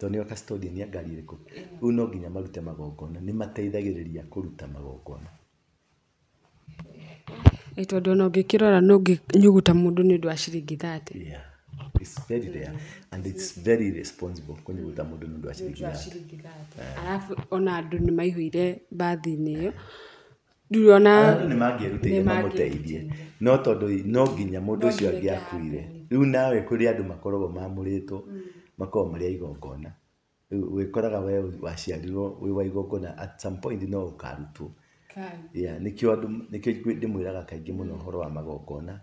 nĩo custodian ya ngari ĩrĩkũ. Rĩu no nginya marute magongona, nĩ mateithagĩrĩria kũruta magongona. Tondũ ona ũngĩkĩrora no ũngĩnyuguta mũndũ nĩ ũndũ wa ciringi 30. Yeah. It's very rare and it's very irresponsible kũnyuguta mũndũ nĩ ũndũ wa ciringi 30. Arabu ona andũ nĩ maihũire mbathi-inĩ ĩyo. Ndũrĩ ona andũ nĩ mangĩerutĩire mamũteithie, no tondũ no nginya mũndũ ũcio angĩakuire. Rĩu nawe kũrĩ andũ makoragwo mamũrĩtwo, makoragwo marĩ a igongona. Rĩu wĩkoraga we waciarirwo wĩ wa igongona, at some point no ũkarutwo. Yeah, nĩkĩo andũ, nĩkĩo ndĩmwĩraga kaingĩ mũno ũhoro wa magongona.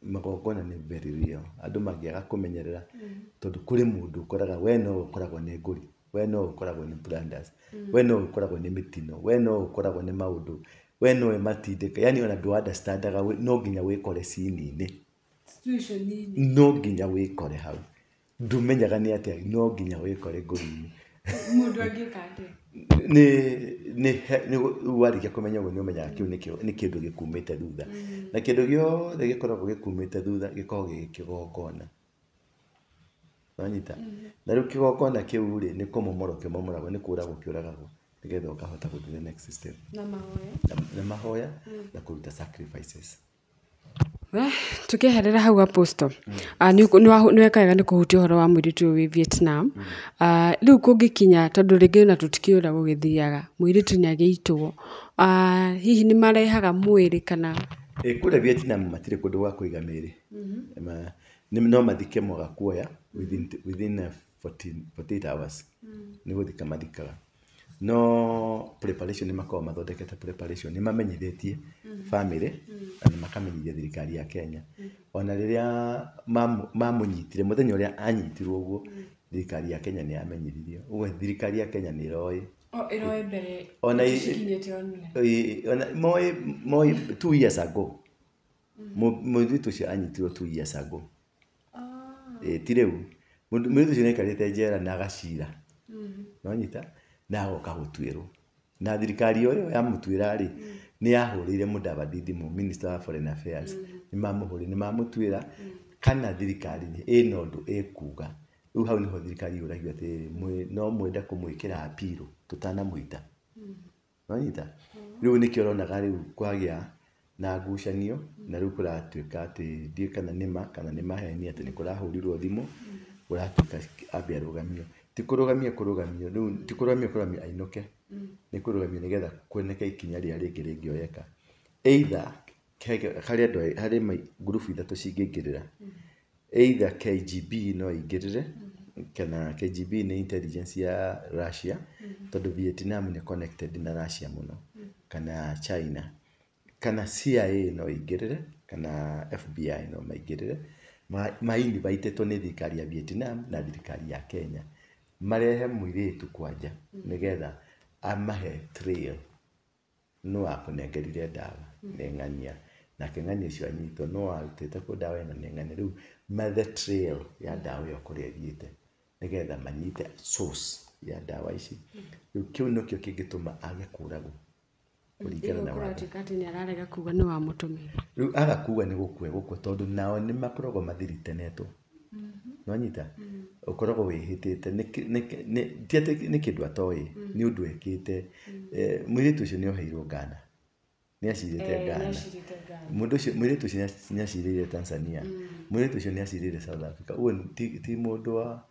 Magongona nĩ very real. Andũ mangĩaga kũmenyerera, tondũ kũrĩ mũndũ ũkoraga we no ũkoragwo nĩ ngũri, we no ũkoragwo nĩ blunders, we no ũkoragwo nĩ mĩtino, we no ũkoragwo nĩ maũndũ, we nowe matindĩka, yani ona ndũ understandaga, no nginya wĩkore scene-inĩ. No nginya wĩkore hau. Ndũmenyaga nĩ atĩa, no nginya wĩkore ngũri-inĩ. Mũndũ angĩka atĩa? Nĩ warĩkia kũmenya ũguo nĩ ũmenyaga kĩu nĩ kĩndũ gĩkumĩte thutha. Na kĩndũ gĩothe gĩkoragwo gĩkumĩte thutha gĩkoragwo gĩ kĩgongona. Wanyita? Na rĩu kĩgongona kĩu rĩ, nĩ kũmomorwo kĩmomoragwo, nĩ kũragwo kĩũragagwo nĩgetha ũkahota gũthiĩ the next step. Na mahoya. Na mahoya na kũruta sacrifices. Tukĩeherera hau Apostle, nĩ weka wega nĩ kũhutia ũhoro wa mũirĩtu ũyũ wĩ Vietnam. Rĩu kũngĩkinya tondũ rĩngĩ ona tũtikĩũĩ ũrĩa gũgĩthiaga, mũirĩtu nĩ agĩitwo, hihi nĩ marehaga mwĩrĩ kana? Kũrĩa Vietnam matirĩ kũndũ gwa kũiga mĩĩrĩ. No mathike mwaga kuoya within 48 hours. Nĩ gũthika mathikaga. No preparation nĩ makoragwo mathondekete preparation, nĩ mamenyithĩtie family na nĩ makamenyithia thirikari ya Kenya. Ona rĩrĩa mamũnyitire, mũthenya ũrĩa anyitirwo ũguo, thirikari ya Kenya nĩ yamenyithirio. Ũguo thirikari ya Kenya nĩ ĩroĩ. Ĩroĩ mbere Ona cikinyĩte online. Ona moĩ 2 years ago. Mũirĩtu ũcio anyitirwo 2 years ago. Ti rĩu. Mũirĩtu ũcio nĩ aikarĩte njera na agacira. Nĩwanyita? Na agoka gũtuĩrwo. Na thirikari ĩyo yamũtuĩra rĩ, nĩ yahũrĩire Mudavadi thimũ, Minister wa Foreign Affairs. Nĩ mamũhũrĩire, nĩ mamũtuĩra kana thirikari ĩna ũndũ ĩkuga. Rĩu hau nĩho thirikari yũragio atĩrĩrĩ, no mwende kũmwĩkĩra appeal tũtanamũita. Nĩwanyita? Rĩu nĩkĩo ũronaga rĩu kwagĩa na ngucanio, na rĩu kũratuĩka atĩ ndiũĩ kana nĩ ma kana nĩ maheni atĩ nĩ kũrahũrirwo thimũ, kũratuĩka ambe arũgamio. Ti kũrũgamio kũrũgamio, rĩu ti kũrũgamio kũrũgamio ainũke. Nĩ kũrũgamio nĩgetha kuoneke ikinya rĩrĩa rĩngĩ rĩngĩoyeka. Either harĩ andũ, harĩ ngurubu ithatũ cingĩingĩrĩra. Either KGB no ĩingĩrĩre, kana KGB nĩ intelligence ya Russia, tondũ Vietnam nĩ connected na Russia mũno, kana China, kana CIA no ĩingĩrĩre, kana FBI no maingĩrĩre. Ma-invitĩtwo nĩ thirikari ya Vietnam na thirikari ya Kenya. Marehe mũirĩtu kwanja nĩgetha amahe trail no wakũnengerire ndawa nĩ ng'ania. Nake ng'ania ũcio anyitwo no warutĩte kũ ndawa ĩno nĩ ng'ania. Rĩu mathe trail ya ndawa ĩyo kũrĩa ĩthiĩte. Nĩgetha manyite source ya ndawa ici. Rĩu kĩu nĩkĩo kĩngĩtũma age kũragwo kũringana na watho. Kũratuĩka atĩ nĩ ararega kuga nĩ wamũtũmire. Rĩu aga kuga nĩ gũkua gũkua tondũ nao nĩ makoragwo mathiritenetwo. Nĩwanyita? Ũkoragwo wĩhĩtĩte ti atĩ nĩ kĩndũ atoĩ, nĩ ũndũ ekĩte. Mũirĩtu ũcio nĩ oheirwo Ghana. Nĩ acirĩte Ghana. Mũndũ ũcio, mũirĩtu ũcio nĩ acirĩire Tanzania. Mũirĩtu ũcio nĩ acirĩire South Africa. Ũguo ti mũndũ wa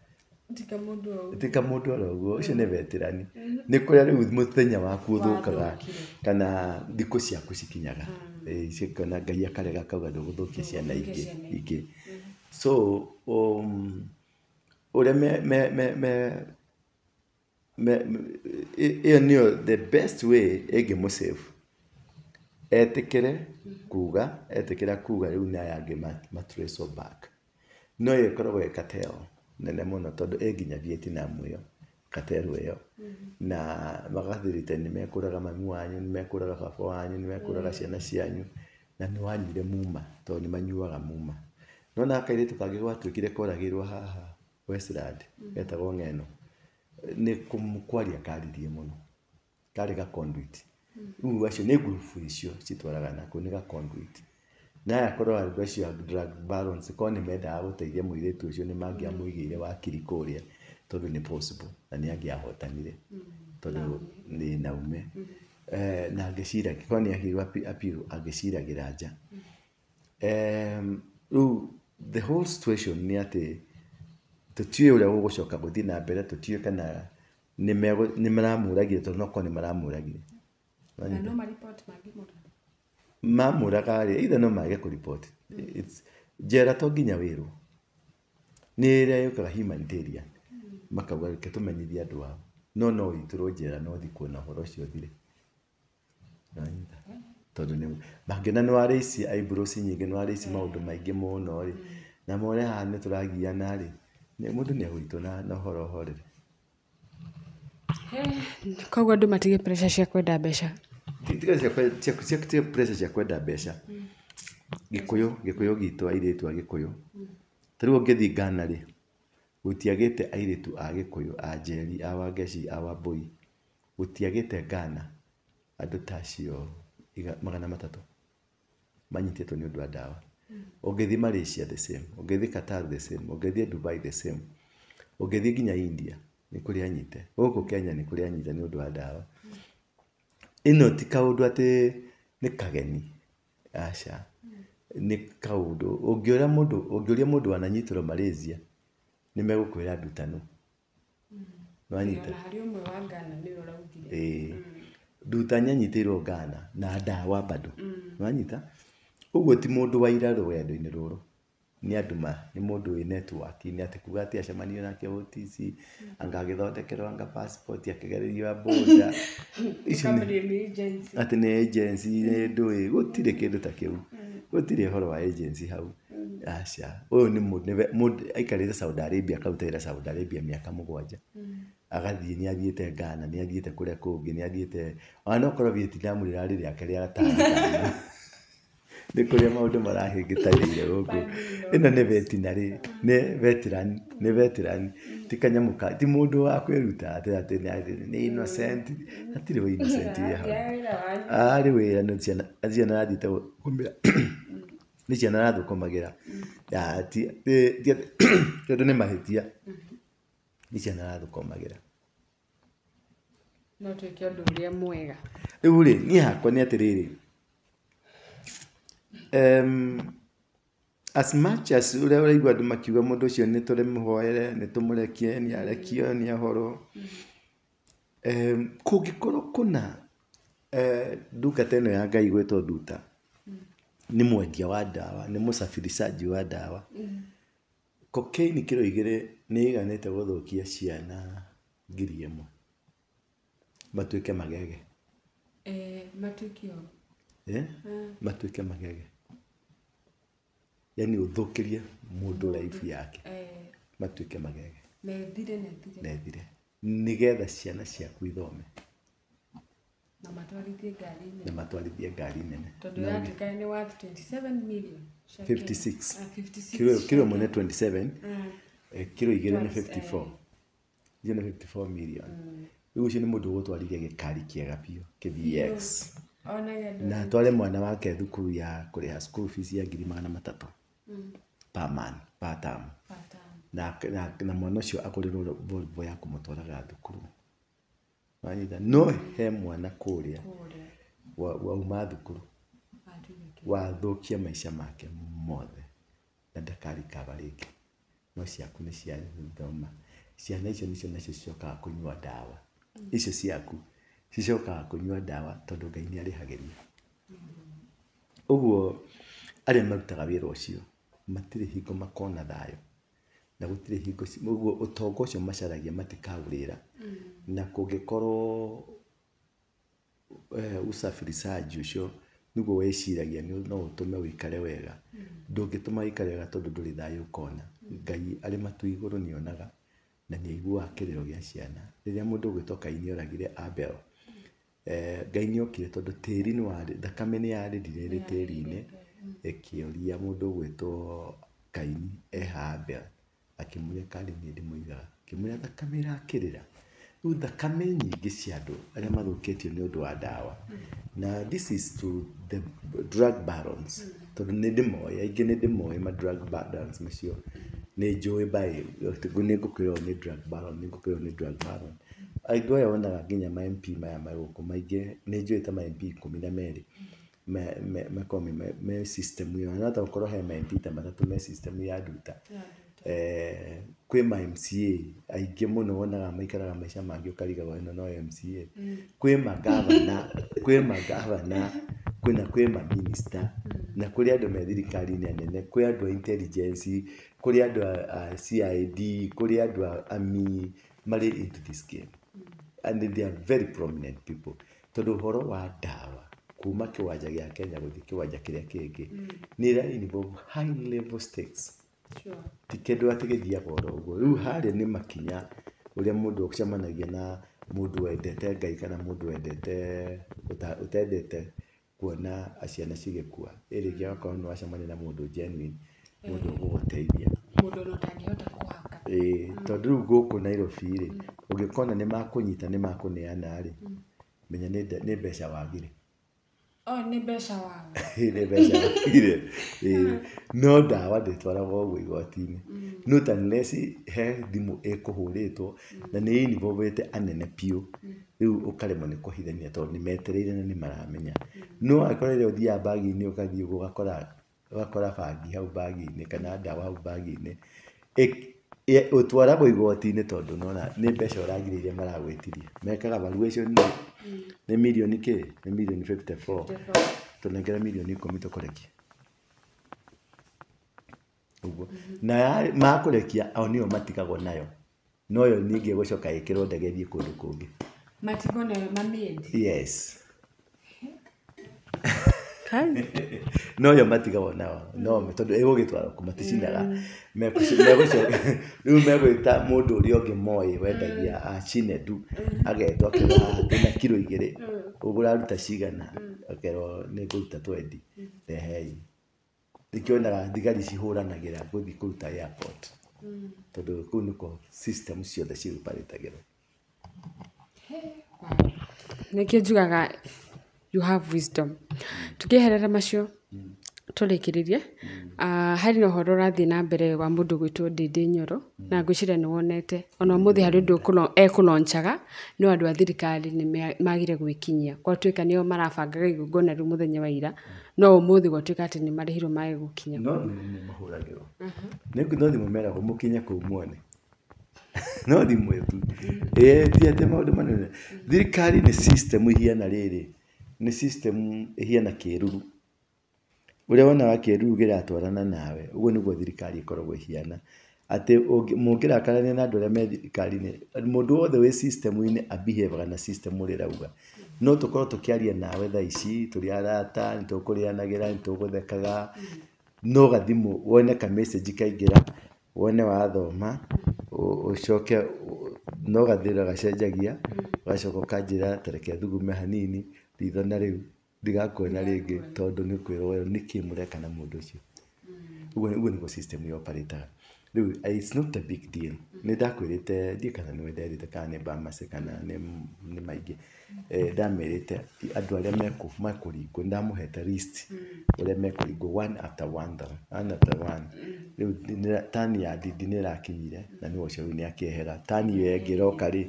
tika mũndũ oro ũguo, ũcio nĩ veterani. Nĩ kũrĩa rĩu mũthenya waku ũthũkaga kana thikũ ciaku cikinyaga. Cikona Ngai akarega akauga ndũgũthũkia ciana ingĩ. So ũrĩa me ĩyo nĩyo the best way ĩngĩmũ save. Etĩkĩre kuga, etĩkĩra kuga rĩu nĩ aya angĩ ma trace back. No ĩyo ĩkoragwo ĩ cartel nene mũno tondũ ĩ nginya Vietnam ĩyo, cartel ĩyo. Na magathirite nĩ mekũraga mami wanyu, nĩ mekũraga baba wanyu, nĩ mekũraga ciana cianyu, na nĩ wanyuire muma tondũ nĩ manyuaga muma. Nĩwona kairĩtu kangĩ gwatuĩkire koragĩrwo haha Westland, getagwo Ng'eno. Nĩ kwaria karirie mũno. Karĩ ga conduit. Rĩu acio nĩ ngurubu icio citwaraga nakũu, nĩ ga conduit. Na aya korwo andũ acio a drug barons korwo nĩ mendaga gũteithia mũirĩtu ũcio nĩ mangĩamũigĩire wakiri kũrĩa tondũ nĩ possible na nĩ angĩahotanire tondũ nĩ naume. Na angĩcira, korwo nĩ aheirwo appeal angĩciragĩra nja. Rĩu the whole situation nĩ atĩ tũtiũĩ ũrĩa gũgũcoka gũthiĩ na mbere, tũtiũĩ kana nĩ maramũragire tondũ no korwo nĩ maramũragire. Mamũraga rĩ, either no mage kũriboti. Njera to nginya wĩrwo. Nĩ ĩrĩa yũkaga humanitarian. Makauga reke tũmenyithie andũ ao. No no ũitũrwo njera na ũthiĩ kuona ũhoro ũcio ũthire. Nĩwanyita? Tondũ nĩ mangĩona nĩ warĩici eyebrows nyingĩ, nĩ warĩici maũndũ maingĩ mũno rĩ, na mone haha nĩ tũragiana rĩ, mũndũ nĩ egũitwo na ũhoro ũhorere. Koguo andũ matige pressure cia kwenda mbeca. Tiga cia pressure cia kwenda mbeca. Gĩkũyũ gitũ airĩtu a Gĩkũyũ. Ta rĩu ũngĩthiĩ Ghana rĩ, gũtiagĩte airĩtu a Gĩkũyũ, a Njeri, a Wangeci, a Wambũi. Gũtiagĩte Ghana andũ ta acio 300 manyitĩtwo nĩ ũndũ wa ndawa. Ũngĩthiĩ Malaysia the same, ũngĩthiĩ Qatar the same, ũngĩthiĩ Dubai the same, ũngĩthiĩ nginya India nĩ kũrĩ anyite. Gũkũ Kenya nĩ kũrĩ anyite nĩ ũndũ wa ndawa. Ĩno ti kaũndũ atĩ nĩ kageni, aca. Nĩ kaũndũ ũngĩũria mũndũ wananyitĩrwo Malaysia nĩ megũkwĩra Nduta nũ. Nĩwanyita? Harĩ ũmwe wa Ghana nĩwe ũraugire. Ĩĩ. Nduta nĩanyitĩirwo Ghana na ndawa bado. Nĩwanyita? Ũguo ti mũndũ wa ira rũgendo-inĩ rũrũ. Nĩ andũ ma, nĩ mũndũ wĩ network-inĩ atĩ kuga atĩ acemanirie nake OTC, anga agĩthondekerwo anga passport akĩgererio border. Icio atĩ nĩ agency nĩ ndũĩ, gũtirĩ kĩndũ ta kĩu. Gũtirĩ ũhoro wa agency hau. Aca. Ũyũ nĩ mũndũ aikarĩte Saudi Arabia akaruta wĩra Saudi Arabia mĩaka 7. Agathiĩ nĩ athiĩte Ghana, nĩ athiĩte kũrĩa kũngĩ, nĩ athiĩte ona no korwo Vietnam rĩrarĩ rĩake rĩa gatano. Nĩ kũrĩa maũndũ marahĩngĩtanĩire gũkũ. Ĩno nĩ veterinary, nĩ veteran, nĩ veteran. Ti kanyamũ ka, ti mũndũ wa kwĩruta atĩ atĩ nĩ innocent. Hatirĩ wa innocent wĩ hau. Arĩ wĩra nĩ ciana arathiĩte gũkũmĩra. Nĩ ciana arathũkũmagĩra. Ya, ti tondũ nĩ mahĩtia. Nĩ ciana arathũkũmagĩra. No twĩke ũndũ ũrĩa mwega. Rĩu rĩ, niĩ hakwa nĩ atĩrĩrĩ. As much as ũrĩa ũraigua andũ makiuga mũndũ ũcio nĩ tũrĩmũhoere, nĩ tũmũrekie, nĩ arekio, nĩ ahorwo. Kũngĩkorwo kũna ndungata ĩno ya Ngai gwĩtwo Nduta, nĩ mwendia wa ndawa, nĩ mũsafirishaji wa ndawa. Cocaine kiro 2 nĩ ĩiganĩte gũthũkia ciana 1000 matuĩke magege. Matuĩke o. Matuĩke magege. Yani ũthũkĩrie mũndũ life yake. Matuĩke magege. Methire, nethire. Nethire. Nĩgetha ciana ciaku ithome. Na matwarithie ngari nene. Na matwarithie ngari nene. Tondũ yatuĩka nĩ worth 27 million. 56. 56. Kiro ĩmwe nĩ 27. Kiro 2 nĩ 54. Icio nĩ 54 million. Rĩu ũcio nĩ mũndũ ũgũtwarithia gĩkari kĩega biũ, KVX. Na atware mwana wake thukuru ya kũrĩha school fees ya 300,000 per month, per term. Na mwana ũcio agũrĩrwo Volvo ya kũmũtwaraga thukuru. Wanyita? No he mwana kũrĩa wauma thukuru wathũkia maica make mothe na ndakarikaba rĩngĩ. No ciaku nĩ ciathoma. Ciana icio nĩcio nacio cicokaga kũnyua ndawa. Icio ciaku cicokaga kũnyua ndawa tondũ Ngai nĩ arĩhagĩria. Ũguo arĩa marutaga wĩra ũcio matirĩ hingo makona thayũ na gũtirĩ hingo, ũguo ũtonga ũcio macaragia matikaũrĩra. Na kũngĩkorwo usafirishaji ũcio nĩguo wĩciragia no ũtũme ũikare wega, ndũngĩtũma ũikare wega tondũ ndũrĩ thayũ ũkona. Ngai arĩ matu igũrũ nĩonaga na nĩaiguaga kĩrĩro gĩa ciana. Rĩrĩa mũndũ ũgwĩtwo Kaini oragire Abel, Ngai nĩokire tondũ tĩri nĩwarĩ, thakame nĩyarĩrire ĩrĩ tĩri-inĩ, ĩkĩũria mũndũ ũgwĩtwo Kaini eha Abel, akĩmwĩra karĩ niĩ ndĩmũigaga, akĩmwĩra thakame ĩrakĩrĩra. Rĩu thakame nyingĩ cia andũ arĩa mathũkĩtio nĩ ũndũ wa ndawa. Na this is to the drug barons, tondũ nĩ ndĩmoĩ, aingĩ nĩ ndĩmoĩ ma drug barons macio. Nĩ njũĩ by nĩ ngũkwĩra ũyũ nĩ drug baron, nĩ ngũkwĩra ũyũ nĩ drug baron. Andũ aya wonaga nginya ma MP maya me gũkũ maingĩ nĩ njũĩ ta ma MP 12 makoragwo me system ĩyo, na no gũkorwo he ma MP ta matatũ me system ya Nduta. Kwĩ ma MCA aingĩ mũno wonaga maikaraga maica mangĩ ũkarigagwo ĩno no MCA. Kwĩ magavana, kwĩ magavana, kwĩna kwĩ ma minister, na kũrĩ andũ me thirikari-inĩ anene, kwĩ andũ a intelligence, kũrĩ andũ a CID, kũrĩ andũ a army marĩ into this game. And they are very prominent people. Tondũ ũhoro wa ndawa kuma kĩwanja gĩa Kenya gũthiĩ kĩwanja kĩrĩa kĩngĩ nĩ ĩra involve high level stakes. Ti kĩndũ atĩ gĩthiaga oro ũguo. Rĩu harĩa nĩ makinya ũrĩa mũndũ ũcemanagia na mũndũ wendete Ngai kana mũndũ wendete ũtendete kuona ciana cigĩkua. Ĩ rĩngĩ agakorwo nĩ wacemania na mũndũ genuine, mũndũ ũgũgũteithia. Mũndũ ona ũtangĩhota kũhaka. Ĩĩ, tondũ rĩu gũkũ Nairobi rĩ, ũngĩkona nĩ makũnyita nĩ makũneana rĩ, menya nĩ mbeca wagire. Oh, nĩ mbeca waga. Nĩ mbeca wagire. Ĩĩ, no ndawa ndĩtwaragwo ũguo igoti-inĩ. Not unless he thimũ ĩkũhũrĩtwo na nĩ involve anene biũ. Rĩu ũkaremwo nĩ kũhithania tondũ nĩ metereire na nĩ maramenya. No angĩkorwo rĩrĩa ũthiaga bagi-inĩ ũgathiĩ ũguo ũgakora bangi hau bagi-inĩ kana ndawa hau bagi-inĩ, ũtwaragwo igoti-inĩ tondũ nĩwona nĩ mbeca ũragire iria maragwĩtirie. Mekaga valuation nĩ mirioni kĩ? Nĩ mirioni 54. Tũnengere mirioni 10 tũkũrekie. Ũguo. Na makũrekia o nĩo matigagwo nayo. No yo ningĩ ĩgũcoka ĩkĩrwo ndege ĩthiĩ kũndũ kũngĩ. Matigwo nayo mamĩendie? Yes. No yo matigagwo nayo. No tondũ ĩgũgĩtwarwo kũ maticinaga. Rĩu megwĩta mũndũ ũrĩa ũngĩ moĩ wendagia Chinedu agetwo akerwo ndĩna kiro 2 ũraruta cigana, akerwo nĩ ngũruta 20, rehei. Nĩkĩo thigari cihũranagĩra gũthiĩ kũruta airport. Tondũ kũu nĩkuo system ciothe ciũparĩtagĩrwo. Nĩkĩo njugaga you have wisdom. Tukĩeherera macio tũrĩkĩrĩrie, harĩ na ũhoro ũrathiĩ na mbere wa mũndũ gwĩtwo Ndĩndĩ Nyoro na ngwĩciria nĩ wonete ona ũmũthĩ harĩ ũndũ ekũlaunchaga no andũ a thirikari nĩ magire gwĩkinyia, gwatuĩka nĩo marabangaga igongona rĩu mũthenya wa ira, no ũmũthĩ gwatuĩka atĩ nĩ marĩhirwo mage gũkinya. No thimũ nĩ mahũragĩrwo. No thimũ meragwo mũkinye kũu muone. No thimũ tu. Ĩĩ ti atĩ maũndũ manene. Thirikari nĩ system ihiana rĩrĩ, nĩ system ihiana kĩruru. Ũrĩa wonaga kĩruru kĩratwarana nawe, ũguo nĩguo thirikari ĩkoragwo ĩhiana. Atĩ mũngĩrakarania na andũ arĩa me thirikari-inĩ, mũndũ wothe wĩ system-inĩ abehavaga na system ũrĩa ĩrauga. No tũkorwo tũkĩaria nawe thaa ici, tũrĩ arata, nĩ tũkũrĩanagĩra, nĩ tũgũthekaga, no gathimũ wone ka message kaingĩra, wone wathoma, ũcoke no gathĩra gacenjagia, ũgacoka ũkanjĩra ta reke thugume hanini, ritho na rĩu ndigakuona rĩngĩ tondũ nĩ kwĩrwo nĩkĩ mũreka na mũndũ ũcio. Ũguo nĩguo system ĩoparĩtaga. Rĩu it's not a big deal. Nĩ ndakwĩrĩte, ndiũĩ kana nĩwe nderĩte kana nĩ Bamasi kana nĩ maingĩ. Ndamerĩte andũ arĩa mekũringwo, nĩ ndamũhete list ũrĩa mekũringwo one after one, one after one. Rĩu tani ya Ndindi nĩ ĩrakinyire na nĩwe ũcio rĩu nĩ akĩehera. Tani ĩyo ĩngĩ ĩroka rĩ,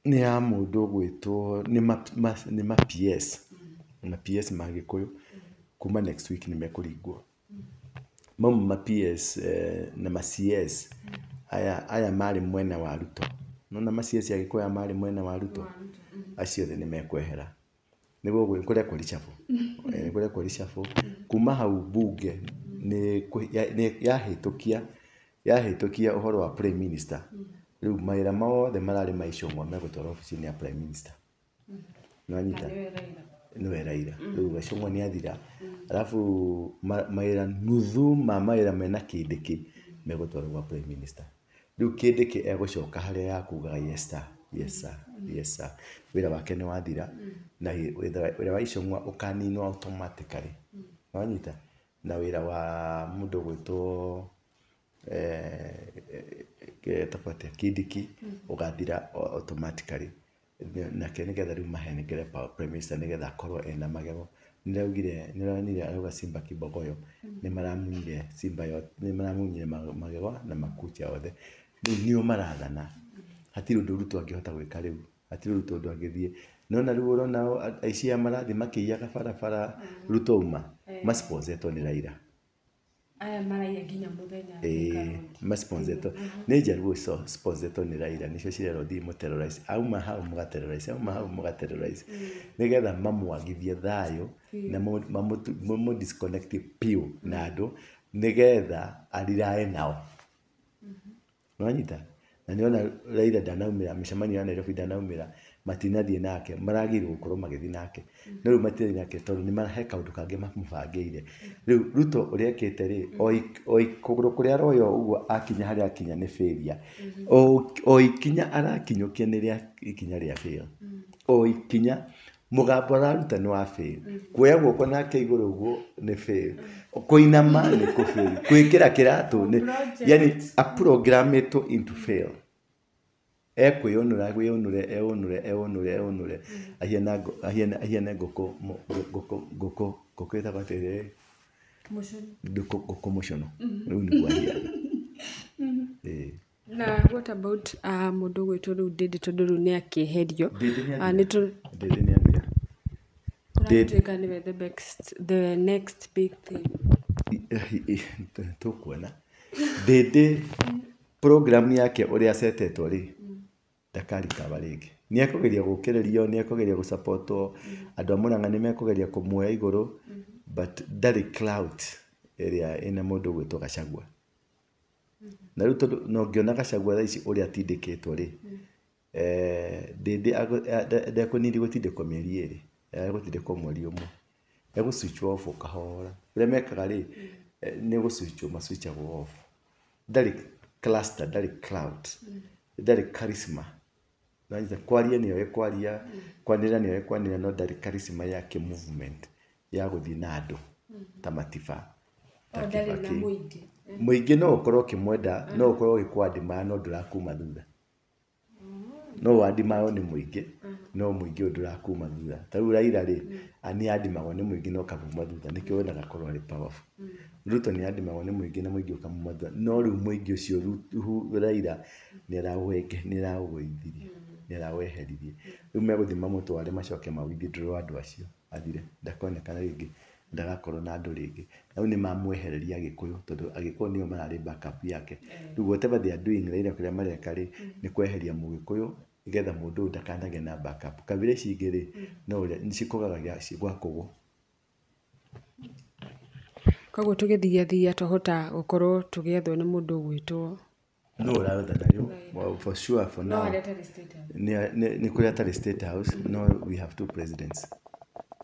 nĩ ya mũndũ ũgwĩtwo nĩ ma PS, ma PS ma Gĩkũyũ kuma next week nĩ mekũringwo. Mauma ma PS na ma CS aya marĩ mwena wa Ruto. Nĩwona ma CS a Gĩkũyũ aya marĩ mwena wa Ruto, acio othe nĩ mekwehera. Nĩguo kũrekwo reshuffle. Kũrekwo reshuffle. Kuma hau bunge nĩ yahĩtũkia ũhoro wa prime minister. Rĩu mawĩra mothe mararĩ ma Icũng'wa megũtwarwo obici-inĩ ya prime minister. Nĩwanyita? Nĩwe Raila. Rĩu Gachagua nĩ athira. Alafu mawĩra nuthu ma mawĩra mena Kindiki megũtwarwo gwa prime minister. Rĩu Kindiki egũcoka harĩa ya kugaga yes sir, yes sir, yes sir. Wĩra wake nĩ wathira na wĩra wa Icũng'wa ũkaninwo automatically. Nĩwanyita? Na wĩra wa mũndũ ũgwĩtwo etagwo atĩa Kindiki ũgathira automatically. Nake nĩgetha rĩu mahenengere prime minister nĩgetha akorwo ena magego. Nĩraugire, nĩronire arauga Simba Kibogoyo nĩmaramunyire Simba nĩmaramunyire magego na makucha othe. Rĩu nĩo marathana. Hatirĩ ũndũ Ruto angĩhota gwĩka rĩu. Hatirĩ Ruto ũndũ angĩthiĩ. Nĩwona rĩu ũrona aici aya marathiĩ makĩiyaga barabara Ruto auma, masponsetwo nĩ Raila. Aya maraiya nginya mũthenya. Ĩĩ, masponsetwo nĩ njaruo sponsetwo nĩ Raila, nĩcio cirerwo thiĩ mũterrorize. Auma hau mũgaterrorize, auma hau mũgaterrorize. Nĩgetha mamwagithie thayũ na mamũ disconnect piũ na andũ nĩgetha arirae nao. Nĩwanyita? Na nĩwona Raila ndanaumĩra mĩcemanio ya Nairobi ndanaumĩra, matinathiĩ nake, maragĩrĩirwo gũkorwo magĩthiĩ nake. No rĩu matinathiĩ nake tondũ nĩ he kaũndũ kangĩ mamũbangĩire. Rĩu Ruto ũrĩa ekĩte rĩ, o kũgũrũ kũrĩa aroya ũguo akinya harĩa akinya nĩ failure. O ikinya arakinyũkia nĩ rĩa ikinya rĩa fail. O ikinya mũgambo araruta nĩ wa fail. Kuoya guoko nake igũrũ ũguo nĩ fail. Kũinama nĩ kũ fail. Gwĩkĩra kĩratũ nĩ yani aprogramĩtwo into fail. Ekwĩyũnũra ekwĩyũnũre eũnũre eũnũre eũnũre ahiane ngũkũ ngũkũ ngũkũ ngũkũ ĩtagwo atĩrĩrĩ ngũkũ mũcũnũ. Rĩu nĩguo ahiana. Na what about mũndũ ũgwĩtwo rĩu Ndindi tondũ rĩu nĩ akĩeherio? Ndindi nĩ athira. Kũratuĩka nĩwe the next big thing. Tũkuona. Ndindi program yake ũrĩa acetetwo rĩ, ndakarikaba rĩngĩ. Nĩ ekũgeria gũkĩrĩrio, nĩ ekũgeria gũsupportwo, andũ a Murang'a nĩ mekũgeria kũmuoya igũrũ, but ndarĩ clout ĩrĩa ĩna mũndũ ũgwĩtwo Gachagua. Na rĩu tondũ na ũngĩona Gachagua thaa ici ũrĩa atindĩkĩtwo rĩ, Ndindi ndekũnini gũtindĩkwo mĩeri ĩrĩ, egũtindĩkwo mweri ũmwe. Egũ switch off o kahora. Ũrĩa mekaga rĩ, nĩ gũ switch ma switchagwo off. Ndarĩ cluster, ndarĩ clout, ndarĩ charisma. Kwaria nĩoĩ kwaria, kwanĩrĩra nĩoĩ kwanĩrĩra, no ndarĩ charisma ya kĩ movement ya gũthiĩ na andũ ta Matiba, ta Kibaki. Mũingĩ no ũkorwo ũkĩmwenda, no ũkorwo ũgĩkũ-admire no ndũrakuma thutha. No ũ-admire nĩ mũingĩ, no mũingĩ ũyũ ndũrakuma thutha. Ta rĩu Raila rĩ, nĩ adimagwo nĩ mũingĩ na ũkamuma thutha, nĩkĩo wonaga akorwo arĩ powerful. Ruto nĩ adimagwo nĩ mũingĩ na mũingĩ ũkamuma thutha, no rĩu mũingĩ ũcio Raila nĩ araũgũithirie, nĩ araweheririe. Rĩu megũthiĩ mamũtware macoke ma withdraw andũ acio, athire, ndakonekana rĩngĩ, ndagakorwo na andũ rĩngĩ. Rĩu nĩ mamwehereria Agĩkũyũ tondũ Agĩkũyũ nĩo mararĩ backup yake. Rĩu whatever they are doing Raila kĩrĩa mareka rĩ, nĩ kweheria Mũgĩkũyũ nĩgetha mũndũ ũyũ ndakanagĩe na backup. Kabira ici ingĩ rĩ, no ũrĩa nĩcikũgagagia gwa kũgũ. Koguo tũgĩthiathia twahota gũkorwo tũgĩethwo nĩ mũndũ ũgwĩtwo no ũrathana rĩu, well, for sure for now. Nĩ kũrĩa atarĩ State House, no we have two presidents.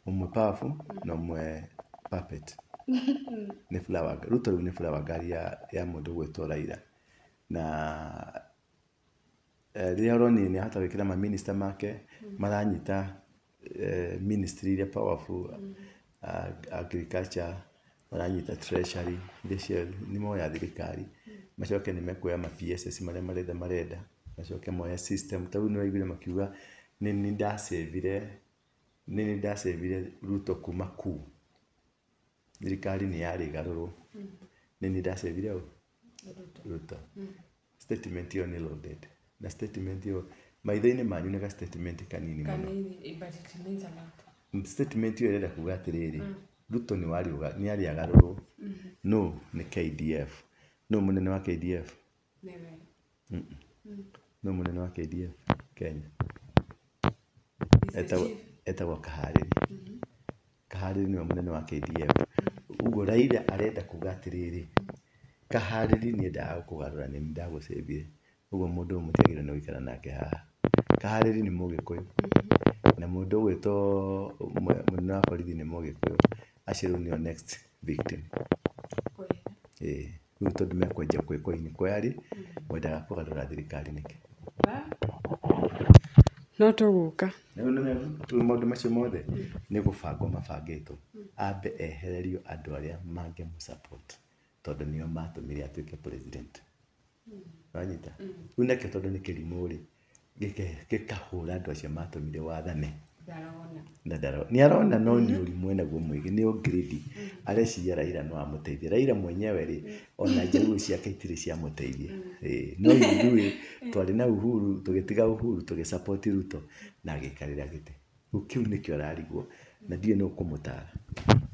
Ũmwe powerful na ũmwe puppet. Nĩ flower, Ruto rĩu nĩ flower girl ya mũndũ ũgwĩtwo Raila. Na rĩrĩa ũronire nĩ ahota gwĩkĩra maminista make, maranyita ministry iria powerful, agriculture, Maranyita treasury iria ciothe nĩ moya thirikari, macoke nĩ mekuoya ma PSS marĩa marenda marenda, macoke moye system. Ta rĩu nĩ waiguire makiuga nĩ niĩ ndacĩvire, nĩ niĩ ndacĩvire Ruto kuma kuu. Thirikari nĩ yarĩ garũrwo. Nĩ niĩ ndacĩvire ũ? Ruto. Statement ĩyo nĩ loaded. Na statement ĩyo maitho-inĩ manyu nĩ ga statement kanini mũno. Statement ĩyo ĩrenda kuga atĩrĩrĩ, Ruto nĩ nĩ arĩ agarũrwo. No nĩ KDF. No mũnene wa KDF? No mũnene wa KDF Kenya? Etagwo Kaharĩri. Kaharĩri nĩwe mũnene wa KDF. Ũguo Raila arenda kuga atĩrĩrĩ, Kaharĩri niĩ endaga gũkũgarũra nĩ niĩ ndagũcĩvire. Ũguo mũndũ ũyũ mũtiagĩrĩirwo nĩ gũikara nake haha. Kaharĩri nĩ mũgĩkũyũ. Na mũndũ ũgwĩtwo mũnene wa borithi nĩ mũgĩkũyũ. Acio rĩu nĩo next victim. Ĩĩ, rĩu tondũ mekwenja kwĩkwa-inĩ kweri, mwendaga kũgarũra thirikari nĩkĩ? No tũgũka. Rĩu rĩu maũndũ macio mothe nĩ gũbangwo mabangĩtwo. Ambe ehererio andũ arĩa mangĩmũ support tondũ nĩo matũmire atuĩke president. Wanyita? Rĩu nakĩo tondũ nĩ kĩrimũ rĩ, gĩkahũra andũ acio matũmire wathane. Na nĩ arona no nĩ ũrimũ enaguo mũingĩ, nĩ ũngiridi. Areciria Raila no amũteithie. Raila mwenyewe rĩ, ona njaruo ciake itirĩ ciamũteithia. Ĩĩ, no ithuĩ twarĩ na Uhuru, tũgĩtiga Uhuru, tũgĩ support Ruto na agĩikarĩra gĩtĩ. Rĩu kĩu nĩkĩo ararigwo na ndiũĩ nũ ũkũmũtara.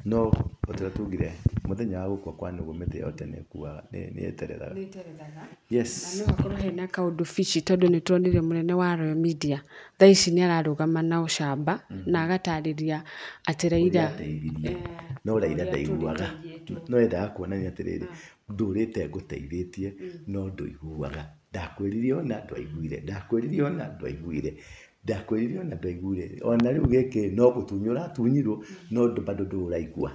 No o ta ũrĩa tugire, mũthenya wa gũkua kwa nũgũ mĩtĩ yote nĩ ĩkuaga, nĩ ĩtereraga. Yes. Na no hakorwo hena kaũndũ fici tondũ nĩ tuonire mũnene wa Royal Media thaa ici nĩ ararũgama na ũcamba na agatarĩria atĩ Raila Ũrĩa ateithirie. No Raila ndaiguaga. No endaga kuonania atĩrĩrĩ, ndũrĩte ngũteithĩtie no ndũiguaga. Ndakwĩrire ona ndwaiguire, ndakwĩrire ona ndwaiguire, ndakwĩrire ona ndwaiguire. Ona rĩu gĩkĩ no gũtunywo ũratunyirwo no bado ndũrĩ ũraigua.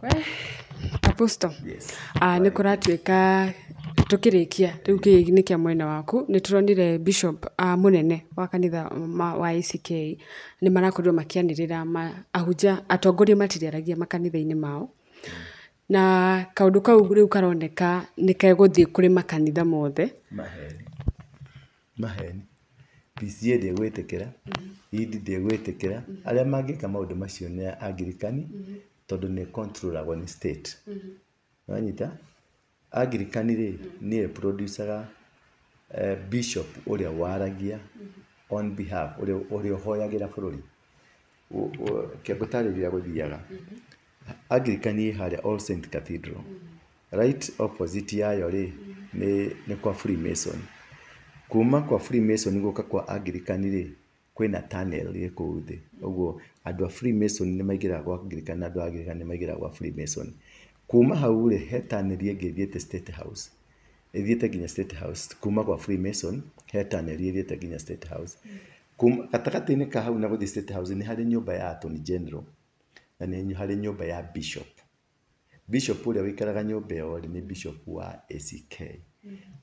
We, Apostle. Yes. Nĩ kũratuĩka tũkĩrĩkia rĩu kĩĩ nĩ kĩa mwena waku nĩ tũronire bishop mũnene wa kanitha wa ACK nĩ marakorirwo makĩanĩrĩra ahunjia atongoria matirĩaragia makanitha-inĩ mao na kaũndũ kau rĩu karoneka nĩ kegũthiĩ kũrĩ makanitha mothe. Maheni. Maheni. PCA ndĩgwĩtĩkĩra, ED ndĩgwĩtĩkĩra, arĩa mangĩka maũndũ macio nĩ Angirikani tondũ nĩ controlagwo nĩ state. Wanyita? Angirikani rĩ, nĩyo ĩproducaga bishop ũrĩa waragia on behalf, ũrĩa ũhoyagĩra bũrũri. Kĩambo ngũtarĩrie ũrĩa gũthiaga. Angirikani ĩ harĩa All Saint Cathedral. Right opposite yayo rĩ, nĩ kwa Freemason. Kuma kwa Freemason gũka kwa Angirikani rĩ, kwĩna tunnel ĩ kũu thĩ. Ũguo andũ a Freemason nĩ maingĩraga kwa Angirikani na andũ a Angirikani nĩ maingĩraga kwa Freemason. Kuma hau rĩ, he tunnel ĩngĩ ĩthiĩte State House. Ĩthiĩte nginya State House. Kuma kwa Freemason, he tunnel ĩthiĩte nginya State House. Kuma gatagatĩ-inĩ ka hau na gũthiĩ State House nĩ harĩ nyũmba ya Attorney General na nĩ harĩ nyũmba ya Bishop. Bishop ũrĩa ũikaraga nyũmba ĩyo rĩ, nĩ Bishop wa ACK.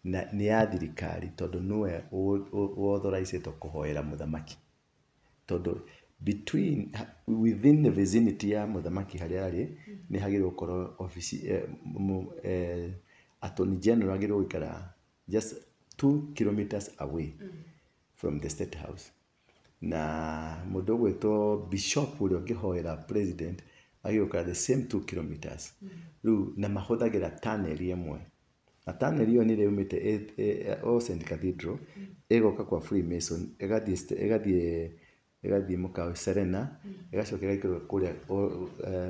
Na nĩ ya thirikari tondũ nĩwe authorizĩtwo kũhoera mũthamaki. Tondũ between within the vicinity ya mũthamaki harĩa arĩ, nĩ hagĩrĩirwo gũkorwo obici Attorney General agĩrĩirwo gũikara just 2 kilometers away from the State House. Na mũndũ ũgwĩtwo Bishop ũrĩa ũngĩhoera president agĩrĩirwo gũikara the same 2 kilometers. Rĩu na mahũthagĩra tunnel ĩmwe. Na tunnel ĩyo nĩ ĩrĩa yumĩte All Saint Cathedral, ĩgoka kwa Freemason, ĩgathiĩ mũkawa Serena, ĩgacoka ĩgaikũrũka kũrĩa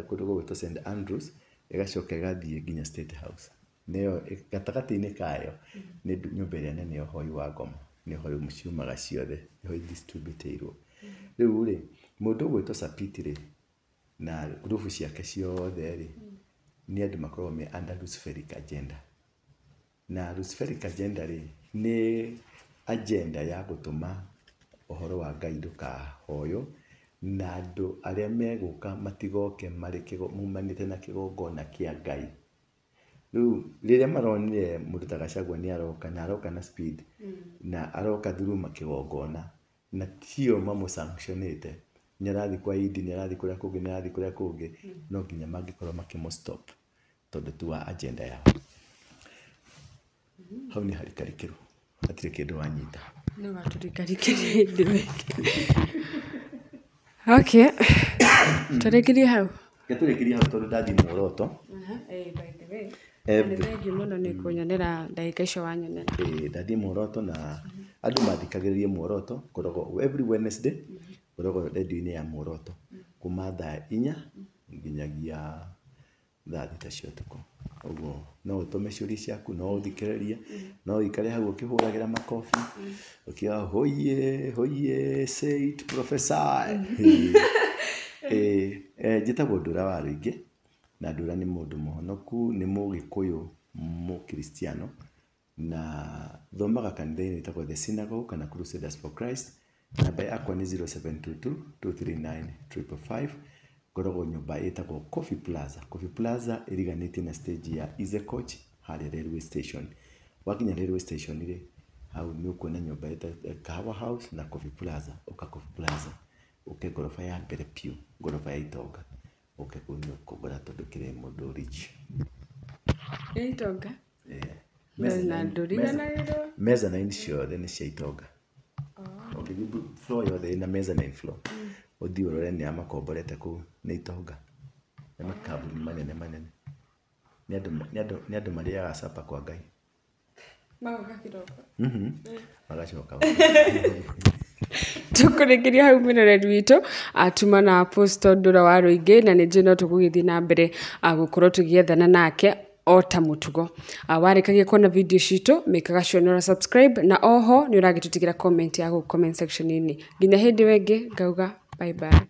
kũndũ gũgwĩtwo St Andrews, ĩgacoka ĩgathiĩ nginya State House. Nĩyo gatagatĩ-inĩ kayo nĩ nyũmba ĩrĩa nene ya ũhoi wa ngoma, nĩho ciumaga ciothe, nĩho idistributĩirwo. Rĩu rĩ, mũndũ ũgwĩtwo Sapit rĩ, na ngurubu ciake ciothe rĩ, nĩ andũ makoragwo me under Luciferic agenda. Na Luciferic agenda rĩ, nĩ agenda ya gũtũma ũhoro wa Ngai ndũkahoywo na andũ arĩa megũka matigoke marĩ maumanĩte na kĩgongona kĩa Ngai. Rĩu rĩrĩa maronire mũndũ ta Gachagua nĩ aroka na aroka na speed na aroka through kĩgongona na tio mamũ-sanctionĩte. Nĩ arathiĩ kwa Idi, nĩ arathiĩ kũrĩa kũngĩ, nĩ arathiĩ kũrĩa kũngĩ, no nginya mangĩkorwo makĩmũ stop tondũ tu wa agenda yao. Hau nĩ harikarikĩru, hatirĩ kĩndũ wanyita. No watũrikarikĩria hĩndĩ ĩyo ĩngĩ. Okay, tũrĩkĩrie hau. Reke tũrĩkĩrie hau tondũ ndathiĩ muoroto. By the way, na nĩ thengiũ mũno nĩ kũnyonera ndagĩka icio wanyonera. Ĩĩ, ndathiĩ muoroto na andũ mathikagĩrĩrie muoroto, ngoragwo every Wednesday, ngoragwo radio-inĩ ya muoroto kuma thaa 4 nginyagia thaa 6 cia ũtukũ. Ũguo no ũtũme ciũria ciaku, no ũthikĩrĩrie, no ũikare hau ũkĩhũragĩra makobi, ũkiuga hoiye hoiye, say it prophesy. Ĩĩ, njĩtagwo Ndũra wa Rũingĩ, na Ndũra nĩ mũndũ mũhonoku, nĩ Mũgĩkũyũ Mũkristiano, na thomaga kanitha-inĩ wĩtagwo The Synagogue kana Crusaders for Christ. Namba yakwa nĩ 0722 239 555. Ngoragwo nyũmba ĩtagwo Coffee Plaza. Coffee Plaza ĩriganĩtie na stage ya Easy Coach harĩa railway station. Wakinya railway station rĩ, hau nĩ ũkuona nyũmba ĩtagwo Kahawa House na Coffee Plaza. Ũka Coffee Plaza, ũke ngoroba ya mbere biũ, ngoroba ya itonga. Ũke kũu nĩ ũkũgũra tondũ kĩrĩ mũndũ rich. Ya itonga? Ĩĩ. Na ndũriganagĩrwo? Mezzanine ciothe nĩ cia itonga. Ũngĩthiĩ floor yothe ĩna mezzanine floor, ũthiĩ ũrore nĩa makomborete kũu nĩ itonga. Nĩ makambuni manene manene. Nĩ andũ marĩaga supper kwa Ngai. Magoka kĩroko. Magacoka. Tũkũrĩkĩria hau mwĩroreri witũ, atuma na Apostle Ndũra wa Rũingĩ, na nĩ njũĩ no tũgũgĩthiĩ na mbere gũkorwo tũgĩethana nake o ta mũtugo. Warĩkagia kuona video citũ, mĩkaga sure nĩ ũra subscribe, na oho nĩ ũragĩtũtigĩra comment yaku comment section-inĩ. Nginya hĩndĩ ĩyo ĩngĩ, ngauga bye bye.